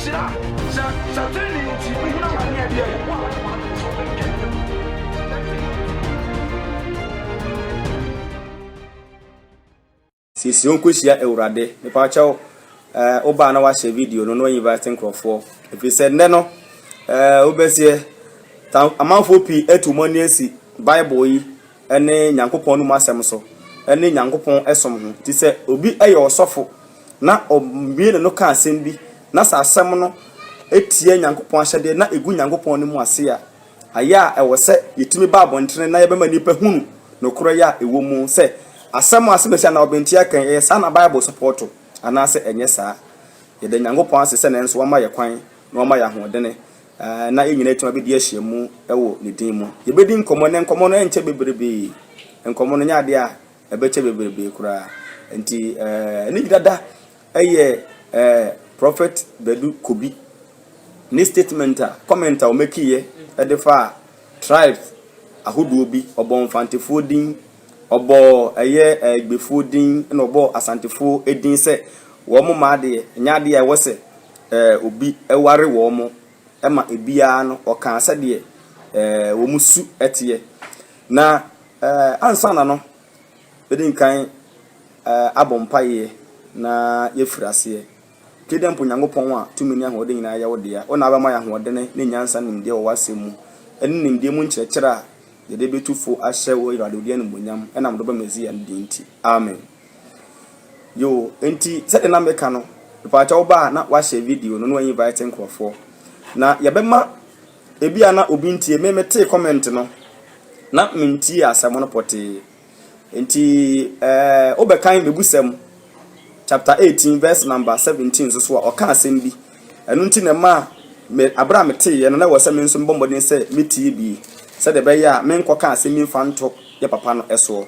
Nhyira, sɛ sɛ trenee nti wohunu amane a, deɛ wo a woayɛ w'adwene sɛ wobɛtwa ne awu. Siesie wo nkɔhyia Awurade. Mepakyɛw, eh, wobaa na wahyɛ video no na wainvite nkurɔfoɔ. Ɛfiri sɛ nnɛ no, eh, wobɛseɛ, amanfoɔ pii atu wɔn ani asi Bible yi ne Nyankopɔn no mu asɛm so, ne Nyankopɔn som ho. Nti sɛ obi yɛ ɔsɔfo na ɔbue ne no ka asɛm bi, na sɛ asɛm no tia Nyankopɔn ahyɛdeɛ na ɛgu Nyankopɔn no mu ase a, Ayɛ a ɛwɔ sɛ yɛtumi ba abɔntene na yɛbɛma nnipa hunu nokorɛ yi a ɛwɔ mu sɛ asɛm a Asɛmasi anaa Ɔbentia ka yi, ɛyɛ saa na Bible sɔpɔɔto anaasɛ ɛnyɛ saa. Yɛda Nyankopɔn ase sɛ nanso wama yɛ kwan na wama yɛ ahoɔdene na yɛn nyinaa atumi abɛdi ahyiamu wɔ ne din mu. Yɛbɛdi nkɔmmɔ nnɛ, nkɔmmɔ no ɛnkyɛ bebrebee. Nkɔmmɔ no nyɛ adeɛ a ɛbɛkyɛ bebrebee koraa. Nti ne dada yɛ Prophet Badu Kobi ne statement a, comment a ɔmakiiɛ de faa tribes ahodoɔ bi, ɔbɔɔ Mfantefoɔ din, ɔbɔɔ ɛyɛ Egbefoɔ din, ɛna ɔbɔɔ Asantefoɔ din sɛ wɔn mmaa deɛ, ɛnyɛ adeɛ a ɛwɔ sɛ obi ware wɔn, ɛma ebiara no ɔkaa sɛdeɛ wɔn su teɛ. Na ansa na no, bɛdi nkan abɔ mpaeɛ na yɛafiri aseɛ. Twe dɛ mpo Nyankopɔn a tumi ne ahoɔden nyinaa yɛ wo dea, wo na wobɛma yɛn ahoɔdene ne nyansa ne nimdeɛ wɔ w'asɛm mu, ne nimdeɛ mu nkyerɛkyerɛ a yɛde betu fo ahyɛ wo Awurade wo din animuonyam, ɛnam Dɔba Mesia no din nti. Amen. Yoo, enti sɛdeɛ na meka no, mepaakyɛ wo ba a na wahyɛ video no na wa invite nkurɔfoɔ. Na yɛbɛma ebi a na obi ntie, me metee comment no, na mentie asɛm no pɔtee. Enti ɛɛ wobɛkan Mebusɛm chapter 18 verse number 17 nso so a, ɔka asɛm bi. Ɛno nti na ɛmaa me abere a meteeɛ no na ɛwɔ sɛ me nso mebɔ mmɔden sɛ metie bi sɛdeɛ ɛbɛyɛ a menkɔka asɛm bi mfa nto yɛ papa no soɔ.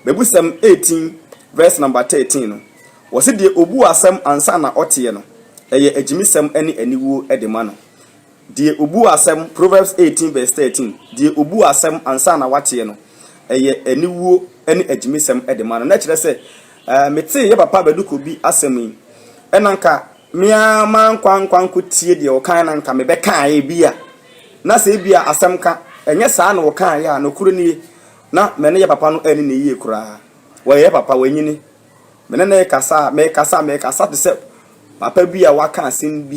Mebusɛm 18 verse number 13 no, wɔse deɛ ɔbu asɛm ansa na ɔteɛ no, ɛyɛ agyimisɛm ne aniwuo de ma no. Deɛ ɔbu asɛm, Proverbs 18 verse 13, Deɛ ɔbu asɛm ansa na wateɛ no, ɛyɛ aniwuo ne agyimisɛm de ma no. Na kyerɛ sɛ, eh, metee yɛ papa Badu Kobi asɛm yi, ɛna nka me ara mankɔ ankɔ ankɔtie deɛ ɔkae na nka mebɛkaeɛ bi a, na sɛ ebi a asɛm ka, ɛnyɛ saa na ɔkaeɛ a, nokorɛ nie, na me ne yɛ papa no anni no yie koraa. Wɔyɛ yɛ papa, wanyini. Me ne no rekasa a, mekasa a, mekasa te sɛ papa bi a waka asɛm bi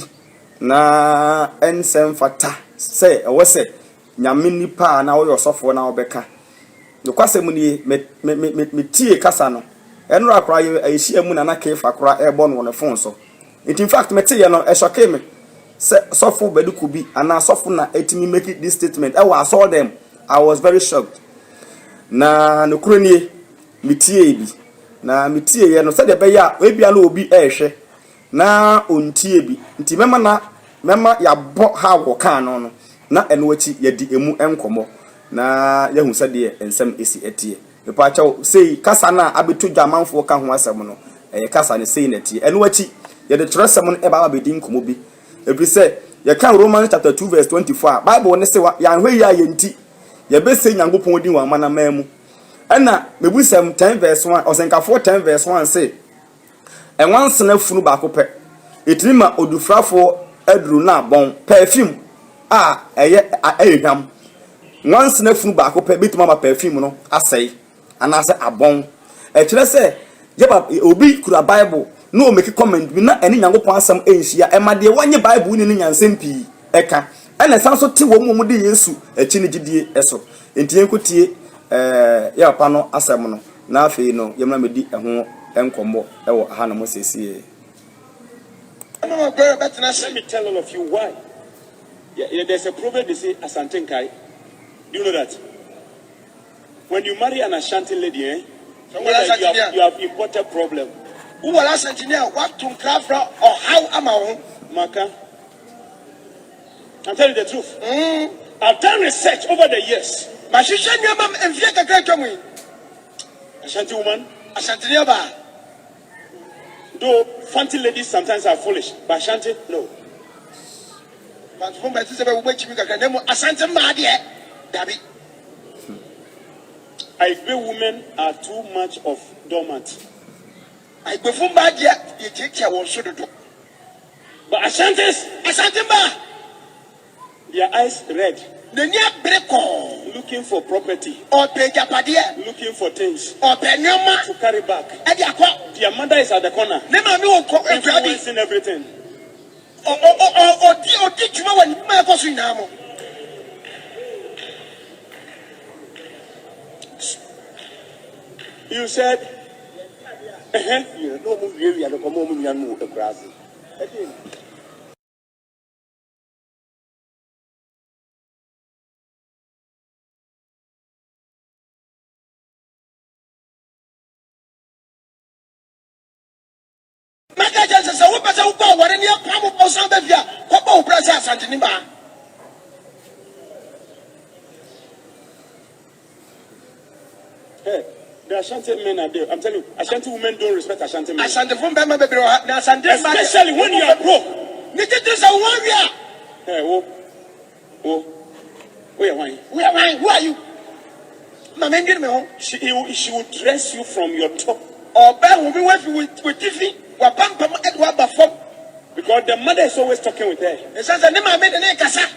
Na ɛnsɛ mfata sɛ ɛwɔ sɛ Nyame nipa a na ɔyɛ ɔsɔfoɔ na ɔbɛka. Nokwasɛm nie, me, me, me, me, metiee kasa no. Ɛnora koraa yɛ, yɛhyia mu na na Kefa koraa ɛrebɔ no wɔ ne phone so. Nti in fact meteeɛ no, ɛshɔkee me sɛ sɔfo Baduku bi anaa sɔfo na ɛtumi make this statement ɛwɔ asɔɔdan mu. I was very shocked. Na nokorɛ nie, metiee bi. Na metieeɛ no, sɛdeɛ ɛbɛyɛ a ebia na obi ɛrehwɛ Na ɔntie bi. Nti mɛma na mɛma yɛabɔ how wɔkaa no no, na ɛno akyi yɛadi ɛmu nkɔmmɔ na yɛahu sɛdeɛ nsɛm si teɛ. Mepaakyɛw, sei, kasa no a abɛtɔ dwa amanfoɔ ka ho asɛm no, ɛyɛ kasa no, sei na ɛteɛ. Ɛno akyi, yɛde twerɛsɛm no ɛba abɛdi nkɔmmɔ bi. Ɛfiri sɛ, yɛka Romans chapter 2 verse 24 a, Bible no se, yɛanhwɛ yie a yɛn nti, yɛbɛsɛe Nyankopɔn din wɔ amanaman mu. Ɛna Mebusɛm 10 verse 1, Ɔsɛnkafoɔ 10 verse 1 se, Nwansena funu baako pɛ, etumi ma odufrafoɔ aduru no abɔn, perfume a ɛyɛ ɛyɛ hwam. Nwansena funu baako pɛ betumi ama perfume no asɛe anaasɛ abɔn. Ɛkyerɛ sɛ yɛba obi kura Bible na ɔmeki comment bi na ɛne Nyankopɔn asɛm nhyia, ɛma deɛ wɔnye Bible ni no nya nsɛm pii ɛka. Ɛna ɛsan so te wɔn a wɔdi Yesu akyi no gyidie so. Enti yɛnkɔtie ɛɛ yɛ papa no asɛm no. Na afei no, yɛmmra mmɛdi ɛho nkɔmmɔ wɔ hanom seesei. Let me tell all of you why. Yeah, yeah, there's a proverb they say, Asante Nkai. Do you know that? When you marry an Ashanti lady, eh? You, know that you, have, you have imported problem. Maka. I'm telling you the truth. I've done research over the years. Ashanti woman. Asanteni ɔbaa. Though Fanti ladies sometimes are foolish, but Ashanti, no. Fantefo mmaa ti sɛ bɛ wobɛkyimi kakra na mmom Asante mmaa deɛ dabi. Aigbe women are too much of doormat. Aigbefo mmaa deɛ yɛtiatia wɔn so dodo. But Ashantis! Asante mmaa. Their eyes red. N'ani abere kɔɔ. Looking for property. Ɔpɛ agyapadeɛ. Looking for things. Ɔpɛ nneɛma. To carry back. Ɛde akɔ. Their mother is at the corner. Ne maame wɔ kɔ akura bi. Influencing everything. Ɔ ɔ ɔ ɔ ɔdi ɔdi dwuma wɔ nneɛma a ɛkɔ so nyinaa mu. You said, uh-huh. Na wɔn wiawia no kɔma wɔn nuanom wɔ akuraase. Maka kyerɛ sɛ sɛ wopɛ sɛ wokɔ aware ne apam wo ba wosan ba fie a, kɔbɔ wo bra sɛ Asanteni baa. Hey, the Ashanti men are there. I'm telling you, Ashanti women don't respect Ashanti men. Asantefo mmarima bebree wɔ ha, na Asante mmaa deɛ. Especially when you are broke. Ne titiri sɛ wo ho awie a. Hey, wo, wo, wo yɛ hwan? Wo yɛ hwan? Who are you? Ma mendwene me ho. She, he, she will dress you from your top. Ɔbɛhome wo afi wo tifi, w'apampam de wo aba fam. Because the mother is always talking with her. Ɛsiane sɛ ne maame de ne rekasa.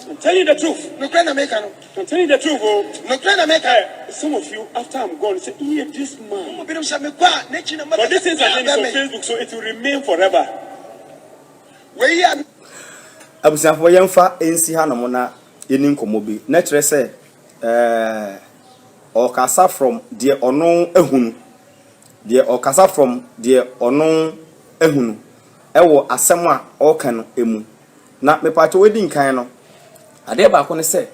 I'm telling you the truth. Nokorɛ na meka no. I'm telling you the truth, oh. Nokorɛ na meka. Eh, some of you, after I'm gone, say, yeah, this man. Mo binom sɛ mekɔ a, n'akyi na But this thing is on Facebook, so it will remain forever. Wei a. Abusuafoɔ yɛmfa nsi hanom na yɛni nkɔmmɔ bi. Na kyerɛ sɛ ɛɛ ɔkasa from deɛ ɔno ahunu. Deɛ ɔkasa from deɛ ɔno ahunu ɛwɔ asɛm a ɔreka no mu. Na mepatwa wadi nkan no, adeɛ baako ne sɛ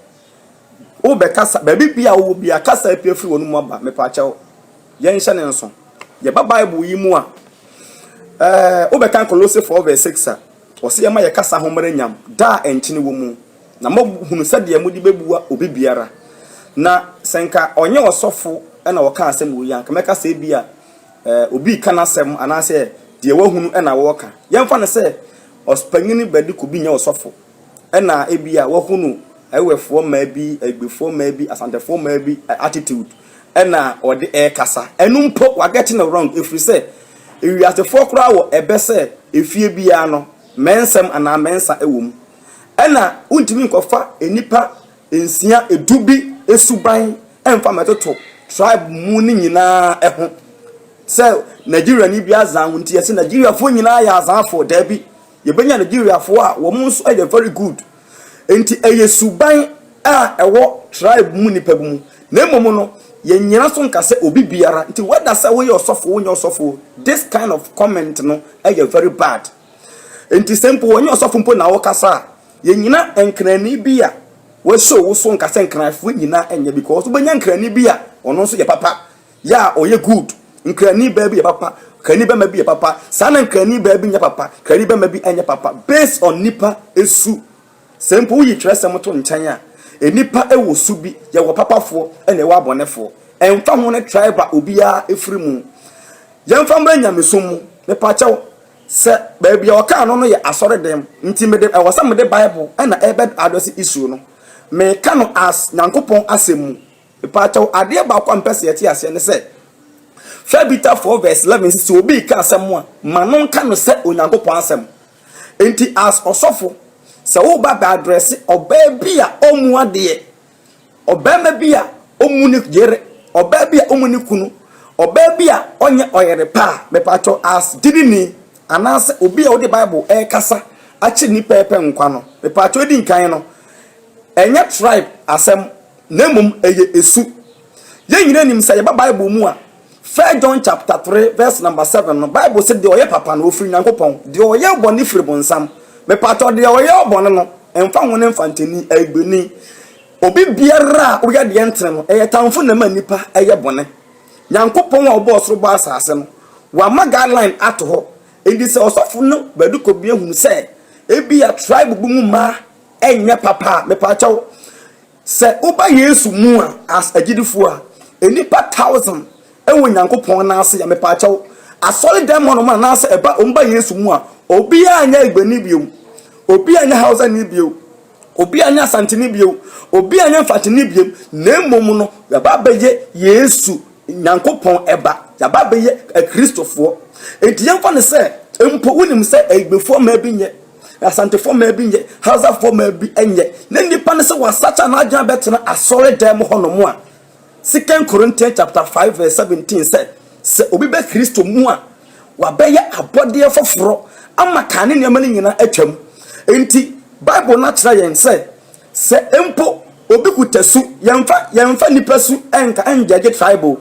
wobɛkasa baabi bia wowɔ bia kasa apue firi wɔn mu aba mepaakyɛw yɛnhyɛ ne nso. Yɛba Bible yi mu a, ɛɛ wobɛka Kolose 4 verse 6 a, ɔsɛ yɛma yɛ kasa ho mmara nyam da a ɛnkyene wɔ mu na moahunu sɛdeɛ mode bɛbua obi biara. Na sɛ nka ɔnyɛ ɔsɔfo na ɔka asɛm wɔ yi a, nka mɛka sɛ ebi a ɛɛ obi reka n'asɛm anaasɛ deɛ wahunu na wɔreka. Yɛmfa no sɛ Ɔspanyin Badiku bi nyɛ ɔsɔfo, ɛna ebia wahunu Ewefoɔ mmaa bi, Egbefoɔ mmaa bi, Asantefoɔ mmaa bi attitude ɛna ɔde ɛrekasa. Ɛno mpo wa get no wrong ɛfiri sɛ ewiasefoɔ koraa wɔ ɛbɛ sɛ efie biara no mɛnsɛm anaa mɛnsa ɛwɔ mu. Ɛna wontumi nkɔfa nnipa nsia edu bi suban ɛmfa mɛtoto tribe mu no nyinaa ɛho. Sɛ Nigeriani bi azan wo nti yɛse Nigeriafoɔ nyinaa yɛ azanfoɔ, daabi. Yɛbɛnya Nigeriafoɔ a wɔn nso yɛ very good. Nti ɛyɛ suban a ɛwɔ tribe mu nipa bi mu. Na mmom no, yɛnnyina so nka sɛ obi biara. Nti whether sɛ woyɛ ɔsɔfo wonyɛ ɔsɔfo, this kind of comment no ɛyɛ very bad. Nti sɛ mpo wɔnyɛ ɔsɔfo mpo na wokasa a, yɛnnyina nkrani bi a wɔahyɛ wo so nka sɛ nkranfoɔ nyinaa nyɛ because wobɛnya nkrani bi a ɔno nso yɛ papa. Yɛ a ɔyɛ good. Nkrani baa bi yɛ papa, krani bɛma bi yɛ papa, saa na nkrani baa bi nyɛ papa, krani bɛma bi nyɛ papa based on nipa su. Sɛ mpo woyi twerɛsɛm to nkyɛn a, nnipa wɔ su bi, yɛwɔ papafoɔ ɛna yɛwɔ abɔnefoɔ. Ɛmfa ho ne tribe a obiara firi mu. Yɛmfa mmra nyamesom mu, mepakyɛw, sɛ baabi a ɔkaa no no yɛ asɔre dɛm, nti mede ɛwɔ sɛ mede Bible ɛna ɛbɛ address issue no. Meka no as Nyankopɔn asɛm mu. Mepaakyɛw, adeɛ baako a mepɛ sɛ yɛte aseɛ ne sɛ, 1 Peter 4 verse 11 sɛ sɛ obi reka asɛm a, ma no nka no sɛ Onyankopɔn asɛm. Enti as ɔsɔfo, sɛ woba bɛ address ɔbaa bi a ɔmmu adeɛ, ɔbarima bi a ɔmmu ne yere, ɔbaa bi a ɔmmu ne kunu, ɔbaa bi a ɔnyɛ ɔyere pa a, mepaakyɛw, as gyidini anaasɛ obi a wode Bible ɛrekasa akyerɛ nnipa ɛpɛ nkwa no, mepaakyɛw edi nkan no, ɛnyɛ tribe asɛm na mmom ɛyɛ su. Yɛn nyinaa nim sɛ yɛba Bible mu a, 1 John chapter 3 verse number 7 no, Bible sɛ deɛ ɔyɛ papa no ɔfiri Nyankopɔn, deɛ ɔyɛ bɔne firi bonsam. Mepatɔ deɛ ɔyɛ bɔne no, ɛmfa ho ne mfantani, agbeni, obi biara a woyɛ deɛ ntene no, ɛyɛ tamfo na ɛma nnipa ɛyɛ bɔne. Nyankopɔn a ɔbɔɔ soro bɔɔ asase no, wama guideline ato hɔ. Enti sɛ ɔsɔfo no bɛdu kɔbea hunu sɛ ebia tribe bi mu mmaa ɛnyɛ papa a, mepaakyɛw, Sɛ woba Yesu mu a, as agyidifoɔ a, nnipa thousand wɔ Nyankopɔn nan ase a, mepaakyɛw, asɔre dɛm hɔnom anaasɛ ɛba wɔn ba Yesu mu a, obiara nyɛ Igbani bio, obiara nyɛ Hausani bio, obiara nyɛ Asanteni bio, obiara nyɛ Mfanteni bio, na mmom no, yɛaba abɛyɛ Yesu Nyankopɔn ɛba, yɛaba abɛyɛ Akristofoɔ. Enti yɛmfa no sɛ, Mpo wonim sɛ Ayigbefoɔ mmaa bi nyɛ, Asantefoɔ mmaa bi nyɛ, Hausafoɔ mmaa bi nyɛ, na nnipa no sɛ wɔasakya n'adwene abɛtena asɔredan mu hɔnom a, Second Corinthians chapter 5 verse 17 sɛ, sɛ obi bɛ Kristo mu a, wabɛyɛ abɔdeɛ foforɔ ama kane nneɛma no nyinaa atwam. Enti Bible no akyerɛ yɛn sɛ, sɛ mpo obi kuta su, yɛmfa yɛmfa nnipa su nka ngyɛgye tribal.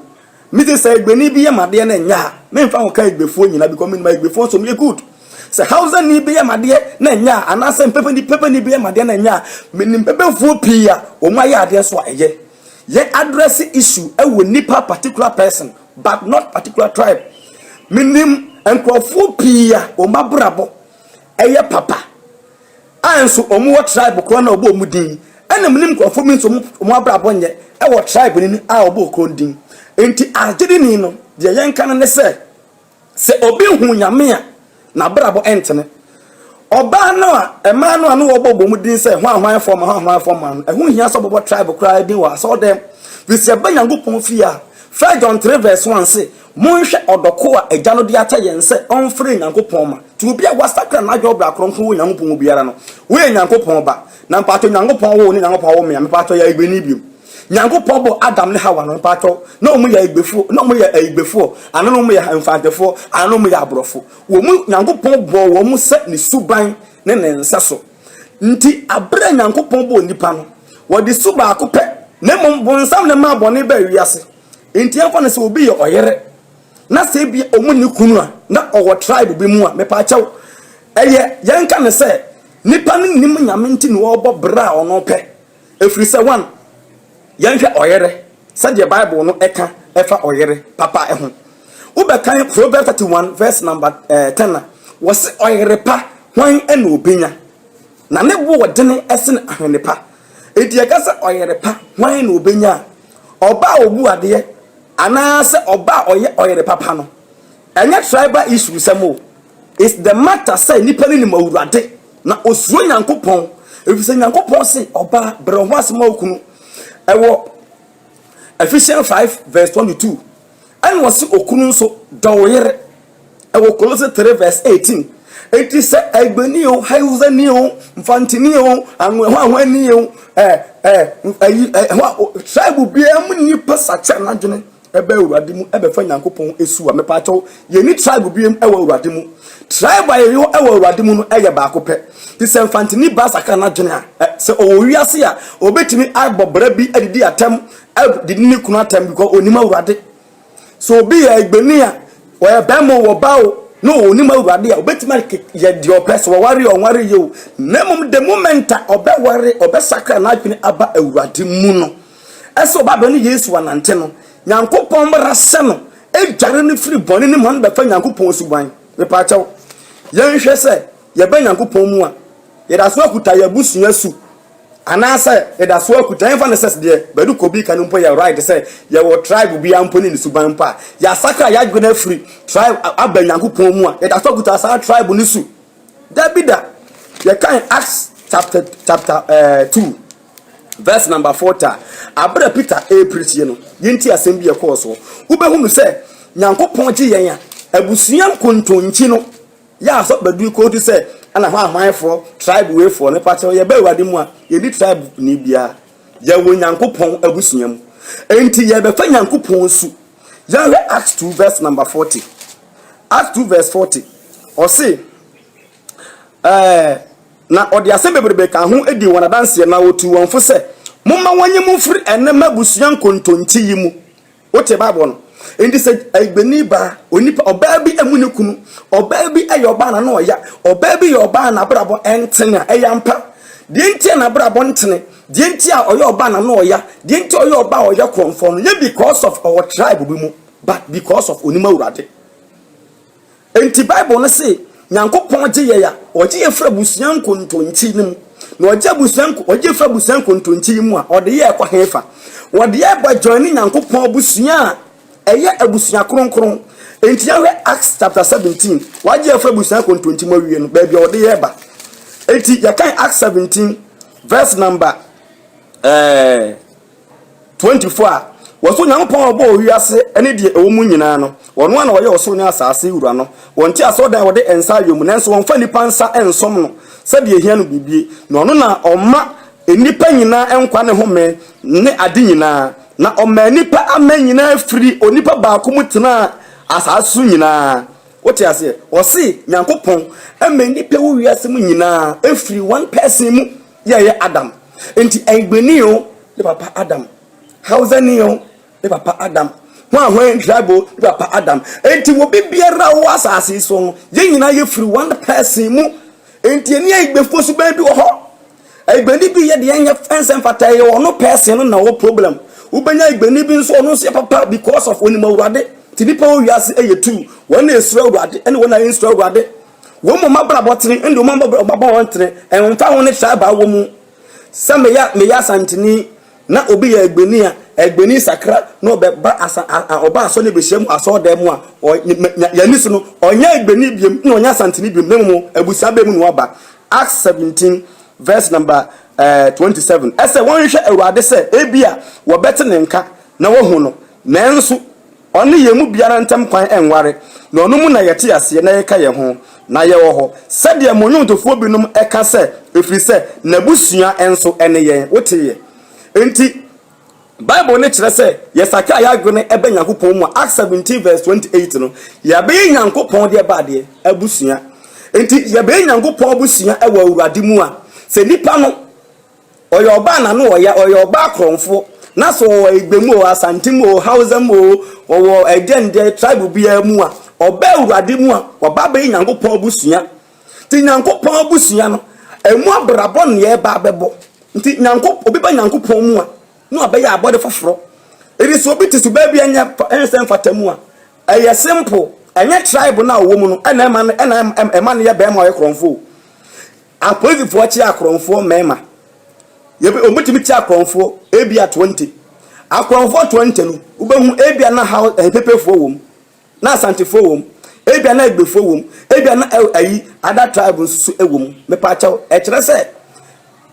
Me dze sɛ Egbeni bi yɛ m'adeɛ na ɛnyɛ a, memfa ho ka Egbefoɔ nyina because menim Egbefoɔ nso wɔyɛ good. Sɛ Hausani bi yɛ m'adeɛ na ɛnyɛ a, anaasɛ Mpepeni Pepeni bi yɛ m'adeɛ na ɛnyɛ a, menim Pepefoɔ pii a wɔn ayɛ adeɛ nso a ɛyɛ. Yɛ address issue ɛwɔ nipa particular person but not particular tribe. Menim nkurɔfoɔ pii a wɔn abrabɔ ɛyɛ papa a nso wɔn wɔ tribe korɔ na wɔbɔ wɔn din ɛna menim nkurɔfoɔ bi nso wɔn abrabɔ nyɛ ɛwɔ tribe no a wɔbɔ korɔ din. Nti agyedini no deɛ yɛnka no ne sɛ sɛ obi hu Nyame a n'abrabɔ ɛntene. Ɔbaa no a mmaa no a na wɔbɔ wɔn din sɛ hwan hwan fɔm hwan hwan fɔm no, ɛho hia sɛ wɔbɛbɔ tribe koraa din wɔ asɔɔdɛm. Firi sɛ ɛba Nyankopɔn fie a, First John 3 verse 1 se, Monhwɛ ɔdɔ ko a Agya no de akyɛ yɛn sɛ ɔmfrɛ Nyankopɔn ma. Nti obi a wasakra n'adwene wɔ bra kronkron wɔ Nyankopɔn mu biara no, woyɛ Nyankopɔn ba. Na mpakyɛw Nyankopɔn woo ne Nyankopɔn awo me a, mepakyɛw yɛ Ayigbeni bio. Nyankopɔn bɔɔ Adam ne Hawa no, mpakyɛw, na wɔn yɛ Ayigbefoɔ, na wɔn yɛ Ayigbefoɔ, anaa na wɔn yɛ Mfantefoɔ, anaa na wɔn yɛ Aborɔfo. Wɔn mu, Nyankopɔn bɔɔ wɔn sɛ ne suban ne ne nsɛso. Nti, abere a Nyankopɔn bɔɔ nnipa no, wɔde su baako pɛ, na mmom bonsam na ɛmaa bɔne baa wiase. Nti yɛmfa no sɛ obi yɛ ɔyere, na sɛ ebia ɔmu ne kunu a, na ɔwɔ tribe bi mu a, mepaakyɛw, ɛyɛ yɛnka no sɛ nipa no nim Nyame nti na ɔrebɔ bra a ɔno pɛ. Ɛfiri sɛ, one, yɛnhwɛ ɔyere, sɛdeɛ Bible no ɛka ɛfa ɔyere papa ho. Wobɛkan Proverbs 31 verse number 10 a, wɔse ɔyere pa hwan na ɔbɛnya? Na ne bo ɔdene ɛsene ahwene pa. Enti yɛka sɛ ɔyere pa hwan na ɔbɛnya a, ɔba a ɔbu adeɛ anaasɛ ɔba a ɔyɛ ɔyere papa no, ɛnyɛ tribal issue sɛm o. It's the matter sɛ nipa no nim Awurade na osuro Nyankopɔn, efisɛ Nyankopɔn se ɔbaa brɛ wo ho ase ma wo kunu. Ɛwɔ Ephesians 5 verse 22. Ɛna ɔse okunu nso dɔ wo yere. Ɛwɔ Kolose 3 verse 18. Enti sɛ Egbeni o, Hausani o, Mfantini o, Anwehwahwani o, ɛ ɛ ɛyi ɛ hɔ tribe biara mu nipa sakyɛ n'adwene ɛbɛ Awurade mu ɛbɛfa Nyankopɔn su a, mepaakyɛw, yɛnni tribe biam ɛwɔ Awurade mu. Tribe a yɛwɔ ɛwɔ Awurade mu no ɛyɛ baako pɛ. Nti sɛ Mfantini ba sakra n'adwene a, ɛ, sɛ ɔwɔ wiase a, ɔbɛtumi abɔ bra bi adidi atɛm, adidi ne kunu atɛm because ɔnim Awurade. Sɛ obi yɛ Egbeni a, ɔyɛ bɛrima o, ɔbaa o, na ɔnim Awurade a, ɔbɛtumi ayɛ deɛ ɔpɛ, sɛ ɔware o, ɔnware yɛ o. Na mmom the moment a ɔbɛware, ɔbɛsakra n'adwene aba Awurade mu no, Ɛsɛ ɔba bɛ ne Yesu anante no, Nyankopɔn mmara hyɛ no dware no firi bɔne no mu ma no bɛfa Nyankopɔn suban. Mepaakyɛw, yɛnhwɛ sɛ yɛba Nyankopɔn mu a, yɛda so akuta yɛn abusua su anaasɛ yɛda so akuta, yɛmfa no sɛ deɛ Badu Kobi ka no mpo yɛ right sɛ yɛwɔ tribe biara mpo ne ne suban mpo a, yɛasakra yɛadwene afiri tribe aba Nyankopɔn mu a, yɛda so akuta saa tribe no su. Dabi da. Yɛkan Acts chapter chapter 2 Verse number 40 a, aber a Peter repreachie no, yɛntie asɛm bi a ɛkɔɔ soɔ. Wobɛhunu sɛ Nyankopɔn gye yɛn a, abusua nkontonkyi no, yɛ asɔ bɛdu kootu sɛ ɛna hwan hwanfoɔ, tribe weifoɔ no, pakyɛw yɛba Awurade mu a, yɛnni tribe ni biara. Yɛwɔ Nyankopɔn abusua mu. Enti yɛbɛfa Nyankopɔn su. Yɛnhwɛ Acts 2 verse number 40. Acts 2 verse 40. Ɔse, ɛɛ, Na ɔde asɛm bebrebe kaa ho dii wɔn adanseɛ, na ɔtuu wɔn fo sɛ, Momma wɔnyi mo mfiri ɛnnɛ mma abusua nkontonkyi yi mu. Wote Bible no? Enti sɛ ayigbeni baa, onipa, ɔbaa bi amu ne kunu, ɔbaa bi yɛ ɔbaa na na ɔya, ɔbaa bi yɛ ɔbaa na abrabɔ ɛntene a, ɛyɛ ampa. Deɛ nti a n'abrabɔ ntene, deɛ nti a ɔyɛ ɔbaa na na ɔya, deɛ nti a ɔyɛ ɔbaa a ɔyɛ korɔmfoɔ no, nyɛ because of ɔwɔ tribe bi mu, but because of onim Awurade. Enti Bible no se Nyankopɔn gye yɛn a, ɔgye yɛn firi abusua nkontonkyi no mu. Na ɔgye abusua nko ɔgye firi abusua nkontonkyi yi mu a, ɔde yɛn kɔ hefa? Ɔde yɛn ba join ne Nyankopɔn abusua a ɛyɛ abusua kronkron. Enti yɛhwɛ Acts chapter 17, wagye yɛn firi abusua nkontonkyi mu awie no, baabi a ɔde yɛn ba. Enti yɛkan Acts 17 verse number eh, 24 a, Wɔse Onyankopɔn a ɔbɔɔ wiase ne deɛ ɛwɔ mu nyinaa no, ɔno ara na ɔyɛ ɔsoro ne asase wura no. Wɔnte asɔredan a wɔde nsa ayɔ mu, nanso wɔmfa nnipa nsa nsom no sɛdeɛ ɛhia no biribi, na ɔno na ɔma nnipa nyinaa nkwa ne home ne ade nyinaa, na ɔmaa nnipa aman nyinaa firii onipa baako mu tenaa asase so nyinaa. Wote aseɛ? Ɔse Nyankopɔn ma nnipa wɔ wiase mu nyinaa firi one person mu, yɛ ɛyɛ Adam. Nti Ayigbeni o, ne papa Adam. Hausani o, ne papa Adam. Hwan hwan tribe o, ne papa Adam. Nti obi biara wɔ asase yi so no, yɛn nyinaa yɛfiri one person mu. Nti ɛni Ayigbefoɔ suban bi wɔ hɔ. Ayigbeni bi yɛ deɛ ɛnyɛ ɛnsɛ mfata ɛyɛ ɔno person no na ɔwɔ problem. Wobɛnya ayigbeni bi nso ɔno nso yɛ papa because of onim Awurade. Nti nipa wɔ wiase ɛyɛ tu. Wɔn na esuro Awurade ɛne wɔn na ɛnsuro Awurade. Wɔn mu abrabɔ tene ɛne wɔn abrabɔ wɔn tene. Ɛnfa ho ne tribe a wɔ mu. Sɛ meyɛ meyɛ Asanteni na obi yɛ Agbeni a, Agbeni sakra na ɔbɛba asa a ɔba asɔre na ɛbɛhyia mu asɔredan mu a, ɔ yɛn ani so no, ɔnyɛ Agbeni biom na ɔnyɛ Asanteni biom na mmom abusua bɛn mu na waba. Acts 17 verse number 27 ɛsɛ wɔnhwehwɛ Awurade sɛ ebia wɔbɛte ne nka na wɔahu no, nanso Ɔne yɛn mu biara ntam kwan nware, na ɔno mu na yɛte aseɛ na yɛka yɛn ho, na yɛwɔ hɔ, sɛdeɛ mo nnwomtofoɔ binom ka sɛ, Ɛfiri sɛ n'abusua nso ne yɛn. Woteeɛ? Enti, Bible no kyerɛ sɛ yɛsakra yɛn adwene ba Nyankopɔn mu a, Acts 17 verse 28 no, yɛabɛyɛ Nyankopɔn deɛ ba adeɛ? Abusua. Enti, yɛbɛyɛ Nyankopɔn abusua wɔ Awurade mu a, sɛ nipa no Ɔyɛ ɔbaa na no ɔya, ɔyɛ ɔbaa korɔnfoɔ. Na sɛ ɔwɔ Egbe mu o, Asante mu o, Hausa mu o, ɔwɔ ɛdeɛndeɛ tribe biara mu a, ɔba Awurade mu a, waba abɛyɛ Nyankopɔn abusua. Nti Nyankopɔn abusua no, ɛmu abrabɔ na yɛreba abɛbɔ. Nti Nyanko, obi ba Nyankopɔn mu a, na wabɛyɛ abɔde foforɔ. Ɛti sɛ obi te suban bi a ɛnyɛ, ɛnsɛ mfata mu a, ɛyɛ simple. Ɛnyɛ tribe no a ɔwɔ mu no ɛna ɛma no, ɛna ɛma no yɛ bɛrima a ɔyɛ korɔnfoɔ o. Apolisifoɔ kye akorɔmfoɔ mmarima. Yɛbɛ wɔbɛtumi kye akorɔmfoɔ ebia 20. Akorɔmfoɔ 20 no, wobɛhu ebia na ha ɛpepefoɔ wɔ mu, na asantefoɔ wɔ mu, ebia na egbefoɔ wɔ mu, ebia na ayi other tribe nso so wɔ mu. Mepaakyɛw, ɛkyerɛ sɛ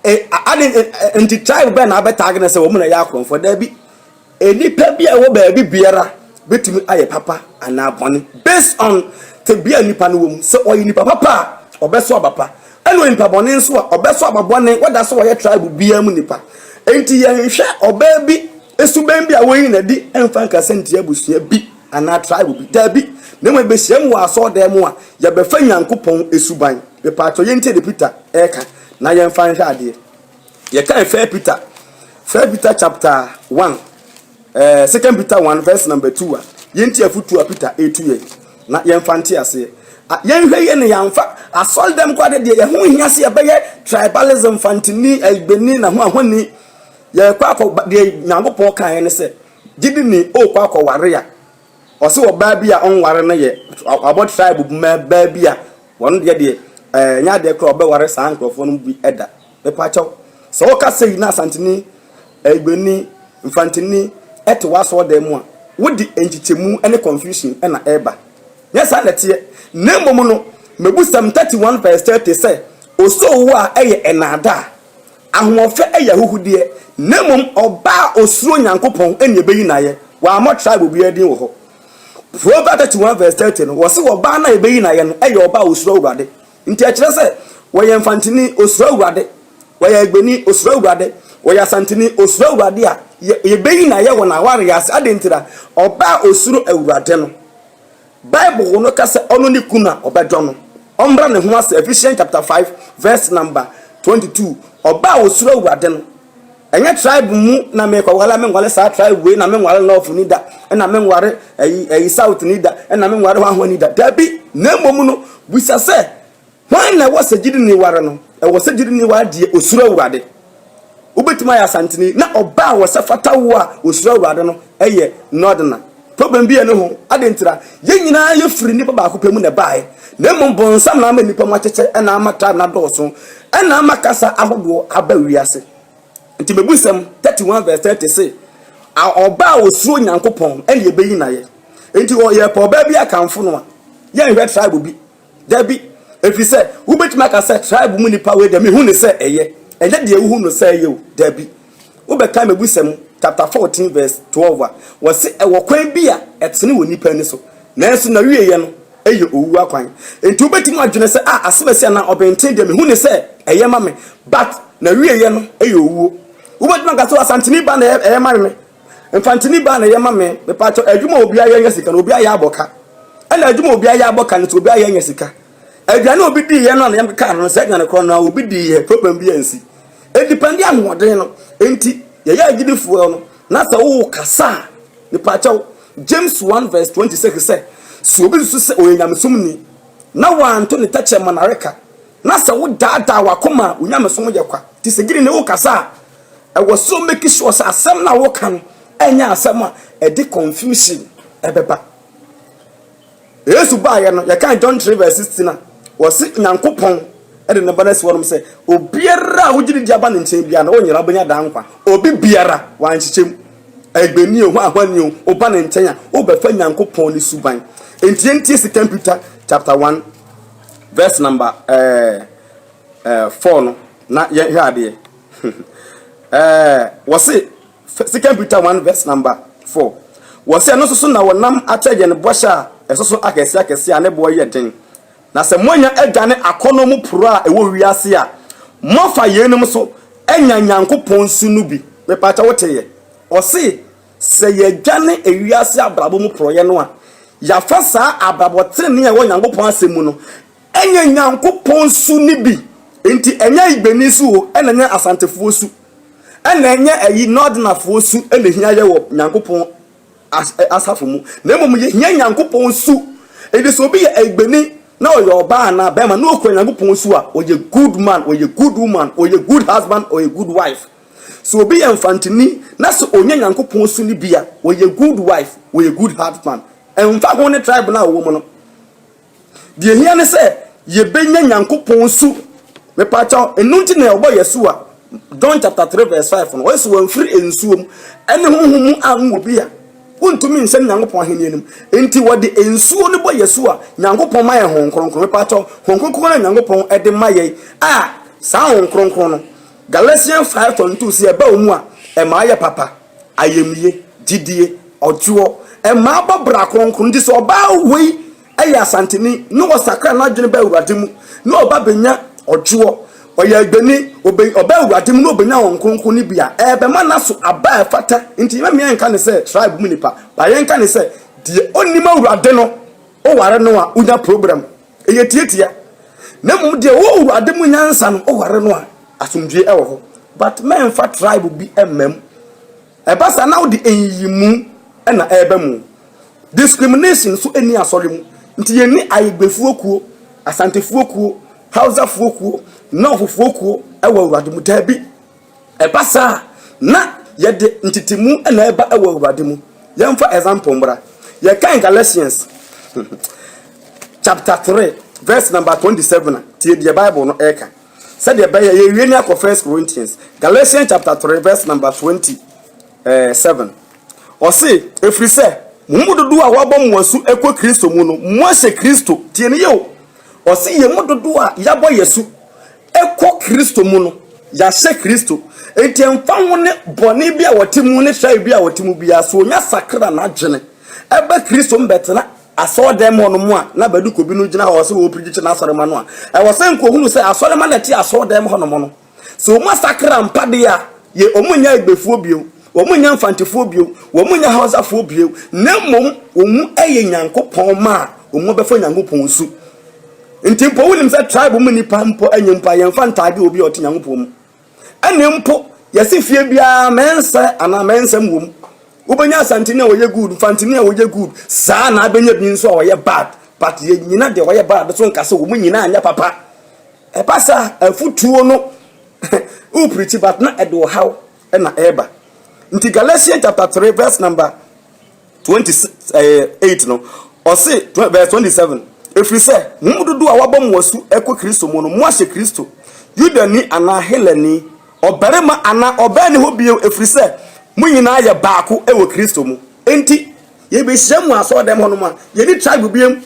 e, ade nti tribe bɛn na abɛtaage no sɛ wɔn na ɛyɛ akorɔmfoɔ? Daabi. Nnipa bi a ɛwɔ baabi biara bɛtumi ayɛ papa anaa bɔne based on tebea a nipa no wɔ mu. Sɛ ɔyɛ nipa papa a, ɔbɛso aba pa. Ɛna ɔyɛ nipa bɔne nso a, ɔbɛso aba bɔne whether sɛ ɔyɛ tribe biara mu nipa. Enti yɛnhwɛ ɔbaa bi suban bi a wayi no adi mfa nkasa ntia abusua bi anaa tribe bi. Daabi. Na mmom yɛbɛhyiam wɔ asɔredan mu a, yɛbɛfa Nyankopɔn suban. Mepaakyɛw yɛntie deɛ Peter reka na yɛmfa nhwɛ adeɛ. Yɛkae First Peter, First Peter chapter 1, eh, Second Peter 1 verse number 2 a, yɛnti afotu a Peter ɛretu yɛn na yɛmfa nte aseɛ. Yɛnhwɛ yie na yɛamfa asɔre dɛm kɔ ade deɛ yɛho hia sɛ yɛbɛyɛ tribalism, fantini, ayigbeni na ho ahoni. Yɛkɔ akɔ deɛ Nyankopɔn kaeɛ ne sɛ gyidini ɔrekɔ akɔware a ɔse ɔbaa bi a ɔnware no yɛ wabɔ tribe baa bi a Wɔn deɛ deɛ ɛɛ nyɛ adeɛ koraa ɔbɛware saa nkorɔfoɔ no bi da. Mepakyɛw, sɛ woka sei na Asanteni, Ayigbeni, Mfanteni te w'asɔɔdan mu a, wode nkyekyɛmu ne confusion na ɛreba. Nyɛ saa na ɛteɛ. Na mmom no, Mebusɛm 31 verse 30 sɛ, Osoo a ɛyɛ nnaadaa, ahoɔfɛ yɛ ahuhudeɛ, na mmom ɔbaa a osuro Nyankopɔn na ɛbɛyi no ayɛ. Wammɔ tribe obiara din wɔ hɔ. Proverbs 31 verse 30 no, wɔse ɔbaa no a yɛbɛyi no ayɛ no yɛ ɔbaa a ɔsuro Awurade. Nti ɛkyerɛ sɛ wɔyɛ Mfantini, ɔsuro Awurade, wɔyɛ Agbeni, ɔsuro Awurade, wɔyɛ Asanteni, ɔsuro Awurade a yɛbɛyi no ayɛ wɔ n'awareɛ ase. Adɛn ntira? Ɔbaa a ɔsuro Awurade no, Bible no ka sɛ ɔno ne kunu a ɔbɛdɔ no. Ɔmmra ne ho ase, Ephesians chapter 5 verse number 22. Ɔbaa a ɔsuro Awurade no, Ɛnyɛ tribe mu na mekɔware a menware saa tribe wei na menware north ni da ɛna menware ɛyi ɛyi south ni da ɛna menware hwan hwan ni da dabi na mmom no bisa sɛ hwan na ɛwɔ sɛ gyidini ware no ɛwɔ sɛ gyidini ware deɛ osuro awurade wobɛtumi ayɛ asanteni na ɔbaa wɔ sɛ fata wo a osuro awurade no ɛyɛ northerner problem bi ɛne ho ade ntira yɛn nyinaa yɛfiri nnipa baako pɛ mu na ɛbaeɛ na mmom bonsam na ama nnipa mu akyekyɛ ɛna ama tribe no adɔɔso ɛna ama kasa ahodoɔ aba wiase Nti Mebusɛm 31 verse 30 se, Ɔbaa a osuro Nyankopɔn ɛne yɛbɛyi no ayɛ. Nti yɛpɛ ɔbaa bi akamfo no a, yɛnhwɛ tribe bi. Dabi, ɛfiri sɛ wobɛtumi aka sɛ tribe mu nipa wei deɛ mehu no sɛ ɛyɛ. Ɛnyɛ deɛ wohu no sɛ ɛyɛ o, dabi. Wobɛka Mebusɛm chapter 14 verse 12 a, wɔse ɛwɔ kwan bi a ɛtene wɔ nipa ani so, nanso n'awieɛ no yɛ owu akwan. Enti wobɛtumi adwene sɛ, ah, asɛm asi anaa ɔbɛnten deɛ mehu ne sɛ ɛyɛ ma me, but n'awieɛ no yɛ owuo. Wobɛtumi aka sɛ Asanteni ba na ɛyɛ ma me, Mfanteni ba na ɛyɛ ma me, mepaakyɛw, adwuma a obiara yɛ nya sika no, obiara yɛ abɔ ka. Ɛna adwuma a obiara yɛ abɔ ka no nso, obiara yɛ nya sika. Aduane a obi diiɛ no a ne yam kekaa no no, saa aduane korɔ no ara obi diiɛ, problem bi ansi. Ɛdipɛnde ahoɔden no. Enti yɛyɛ agyidifoɔ no, na sɛ wokasa a, mepaakyɛw, James 1 verse 26 sɛ, sɛ obi susu sɛ ɔyɛ nyamesomni, na wanto ne tɛkyerɛma nnareka, na sɛ wodaadaa w'akoma a, wo nyamesom yɛ kwa. Nti sɛ gyidini wokasa a, ɛwɔ sɛ wo make sure sɛ asɛm no a woka no ɛnyɛ asɛm a ɛde confusion ɛbɛba. Yesu baeɛ no, yɛkan John 3 verse 16 a, wɔse Nyankopɔn de ne ba no asi hɔnom sɛ obiara a wogye ne di aba ne nkyɛn biara no, ɔnyera wobɛnya daa nkwa. Obi biara, wankyekyɛ mu. Ɛgbɛni o, hwanhwani o, woba ne nkyɛn a, wobɛfa Nyankopɔn ne suban. Enti yɛntie Second Peter chapter 1 verse number eh, eh, 4 no na yɛnhwɛ adeɛ. eh, wɔse Second Peter 1 verse number 4. Wɔse ɛno nso so na wɔnam akyɛ yɛn bɔhyɛ a ɛso so akɛseɛ akɛseɛ a ne boɔ yɛ den. Na sɛ moanya adwane akɔnnɔ mu porɔ a ɛwɔ wiase a, moafa yeinom so anya Nyankopɔn su no bi. Mepaakyɛ woteeɛ? Ɔse sɛ yɛdwane ewiase abrabɔ mu porɔeɛ no a, yɛafa saa abrabɔ tenenee a ɛwɔ Nyankopɔn asɛm mu no anya Nyankopɔn su no bi. Enti ɛnyɛ Igbeni su o, ɛna ɛnyɛ Asantefoɔ su. Ɛna ɛnyɛ ayi Northernerfoɔ su na ɛhia yɛ wɔ Nyankopɔn asafo mu, na mmom yɛhia Nyankopɔn su. Enti sɛ obi yɛ Ayigbeni na ɔyɛ ɔbaa anaa bɛrima na ɔkura Nyankopɔn su a, ɔyɛ good man, ɔyɛ good woman, ɔyɛ good husband, ɔyɛ good wife. Sɛ obi yɛ Mfantini na sɛ ɔnya Nyankopɔn su no bi a, ɔyɛ good wife, ɔyɛ good husband. Ɛmfa ho ne tribe no a ɔwɔ mu no. Deɛ ehia ne sɛ yɛbɛnya Nyankopɔn su. Mepaakyɛw, ɛno nti na ɛbɔ yɛ asu a, John chapter 3 verse 5 no, ɔyɛ sɛ wɔamfiri nsuo mu ɛne honhom mu anwo obi a, wontumi nhyɛne Nyankopɔn ahenni no mu. Enti wɔde nsuo no bɔ yɛ asu a, Nyankopɔn ma yɛn Honhom Kronkron. Mepaakyɛw, Honhom Kronkron na Nyankopɔn de ma yɛn a, saa Honhom Kronkron no, Galatians 5:22 sɛ ɛba wo mu a, ɛma ayɛ papa, ayamye, gyidie, ɔdwoɔ, ɛma abɔ bra kronkron. Nti sɛ ɔbaa wei yɛ Asanteni na ɔsakra n'adwene ba Awurade mu na ɔba bɛnya ɔdwoɔ, ɔyɛ Agbeni, ɔba Awurade mu na ɔbɛnya Honhom Kronkron no bi a, ɛrebɛma n'aso aba a ɛfata. Nti yɛmma yɛnka no sɛ tribe mu nipa, but yɛnka no sɛ deɛ ɔnnim Awurade no, woware no a, wonya problem. Ɛyɛ tiatia. Na mmom deɛ ɔwɔ Awurade mu nyansa no, woware no a, asomdwoeɛ wɔ hɔ. But mɛmfa tribe bi mma mu. Ɛba saa na wode nyiyimu na ɛreba mu. Discrimination nso nni asɔre mu. Nti yɛnni Ayigbefoɔ kuo, Asantefoɔ kuo, Hausafoɔ kuo, Northfoɔ kuo wɔ Awurade mu. Daabi. Ɛba saa a, na yɛde ntetemu na ɛba wɔ Awurade mu. Yɛmfa example mmra. Yɛkan Galatians chapter 3 verse number 27 a, tie deɛ Bible no ɛreka. Sɛdeɛ ɛbɛyɛ yɛwie ne akɔ First Corinthians, Galatians chapter 3 verse number 27. Ɔse, ɛfiri sɛ mo mu dodoɔ a wɔabɔ mo asu kɔ Kristo mu no, moahyɛ Kristo. Tie ne yie o. Ɔse yɛn mu dodoɔ a yɛabɔ yɛn asu kɔ Kristo mu no, yɛahyɛ Kristo. Enti ɛmfa ho ne bɔne bi a wɔte mu ne hwɛe bi a wɔte mu biara, sɛ onya sakra n'adwene ɛba Kristo mu bɛtena asɔredan mu hɔnom a, na bɛde kobi no gyina hɔ sɛ wɔpirikyi n'asɔrema no a, ɛwɔ sɛ nkohunu sɛ asɔrema na ɛte asɔredan mu hɔnom no. Sɛ wɔn asakra mpa deɛ a, yɛ wɔn nyɛ Egbefoɔ bio, wɔn nyɛ Mfantefoɔ bio, wɔn nyɛ Hausafoɔ bio, na mmom wɔn yɛ Nyankopɔn mma a wɔn abɛfa Nyankopɔn su. Nti mpo wonim sɛ tribe mu nipa mpo nyɛ mpo a yɛmfa ntaage obi a ɔte Nyankopɔn mu. Ɛne mpo yɛse fie biara mɛnsɛ anaa mɛnsɛm wɔ mu. Wobɛnya Asanteni a ɔyɛ good, Mfanteni a ɔyɛ good, saa na abɛnya bi nso a ɔyɛ bad. But yɛnyina deɛ ɔyɛ bad so nka sɛ wɔn nyinaa nyɛ papa. Ɛba saa afutuo no wopreachi but na ɛde ɔhaw na ɛreba. Nti Galatians chapter 3 verse number 28 no, ɔse verse 27, ɛfiri sɛ mo mu dodoɔ a wɔabɔ mo asu kɔ Kristo mu no, moahyɛ Kristo. Yudani anaa Helani, ɔbarima anaa ɔbaa nni hɔ bio, ɛfiri sɛ mo nyinaa yɛ baako wɔ Kristo mu. Enti yɛbɛhyia mu asɔredan mu hɔnom a, yɛnni tribe biam.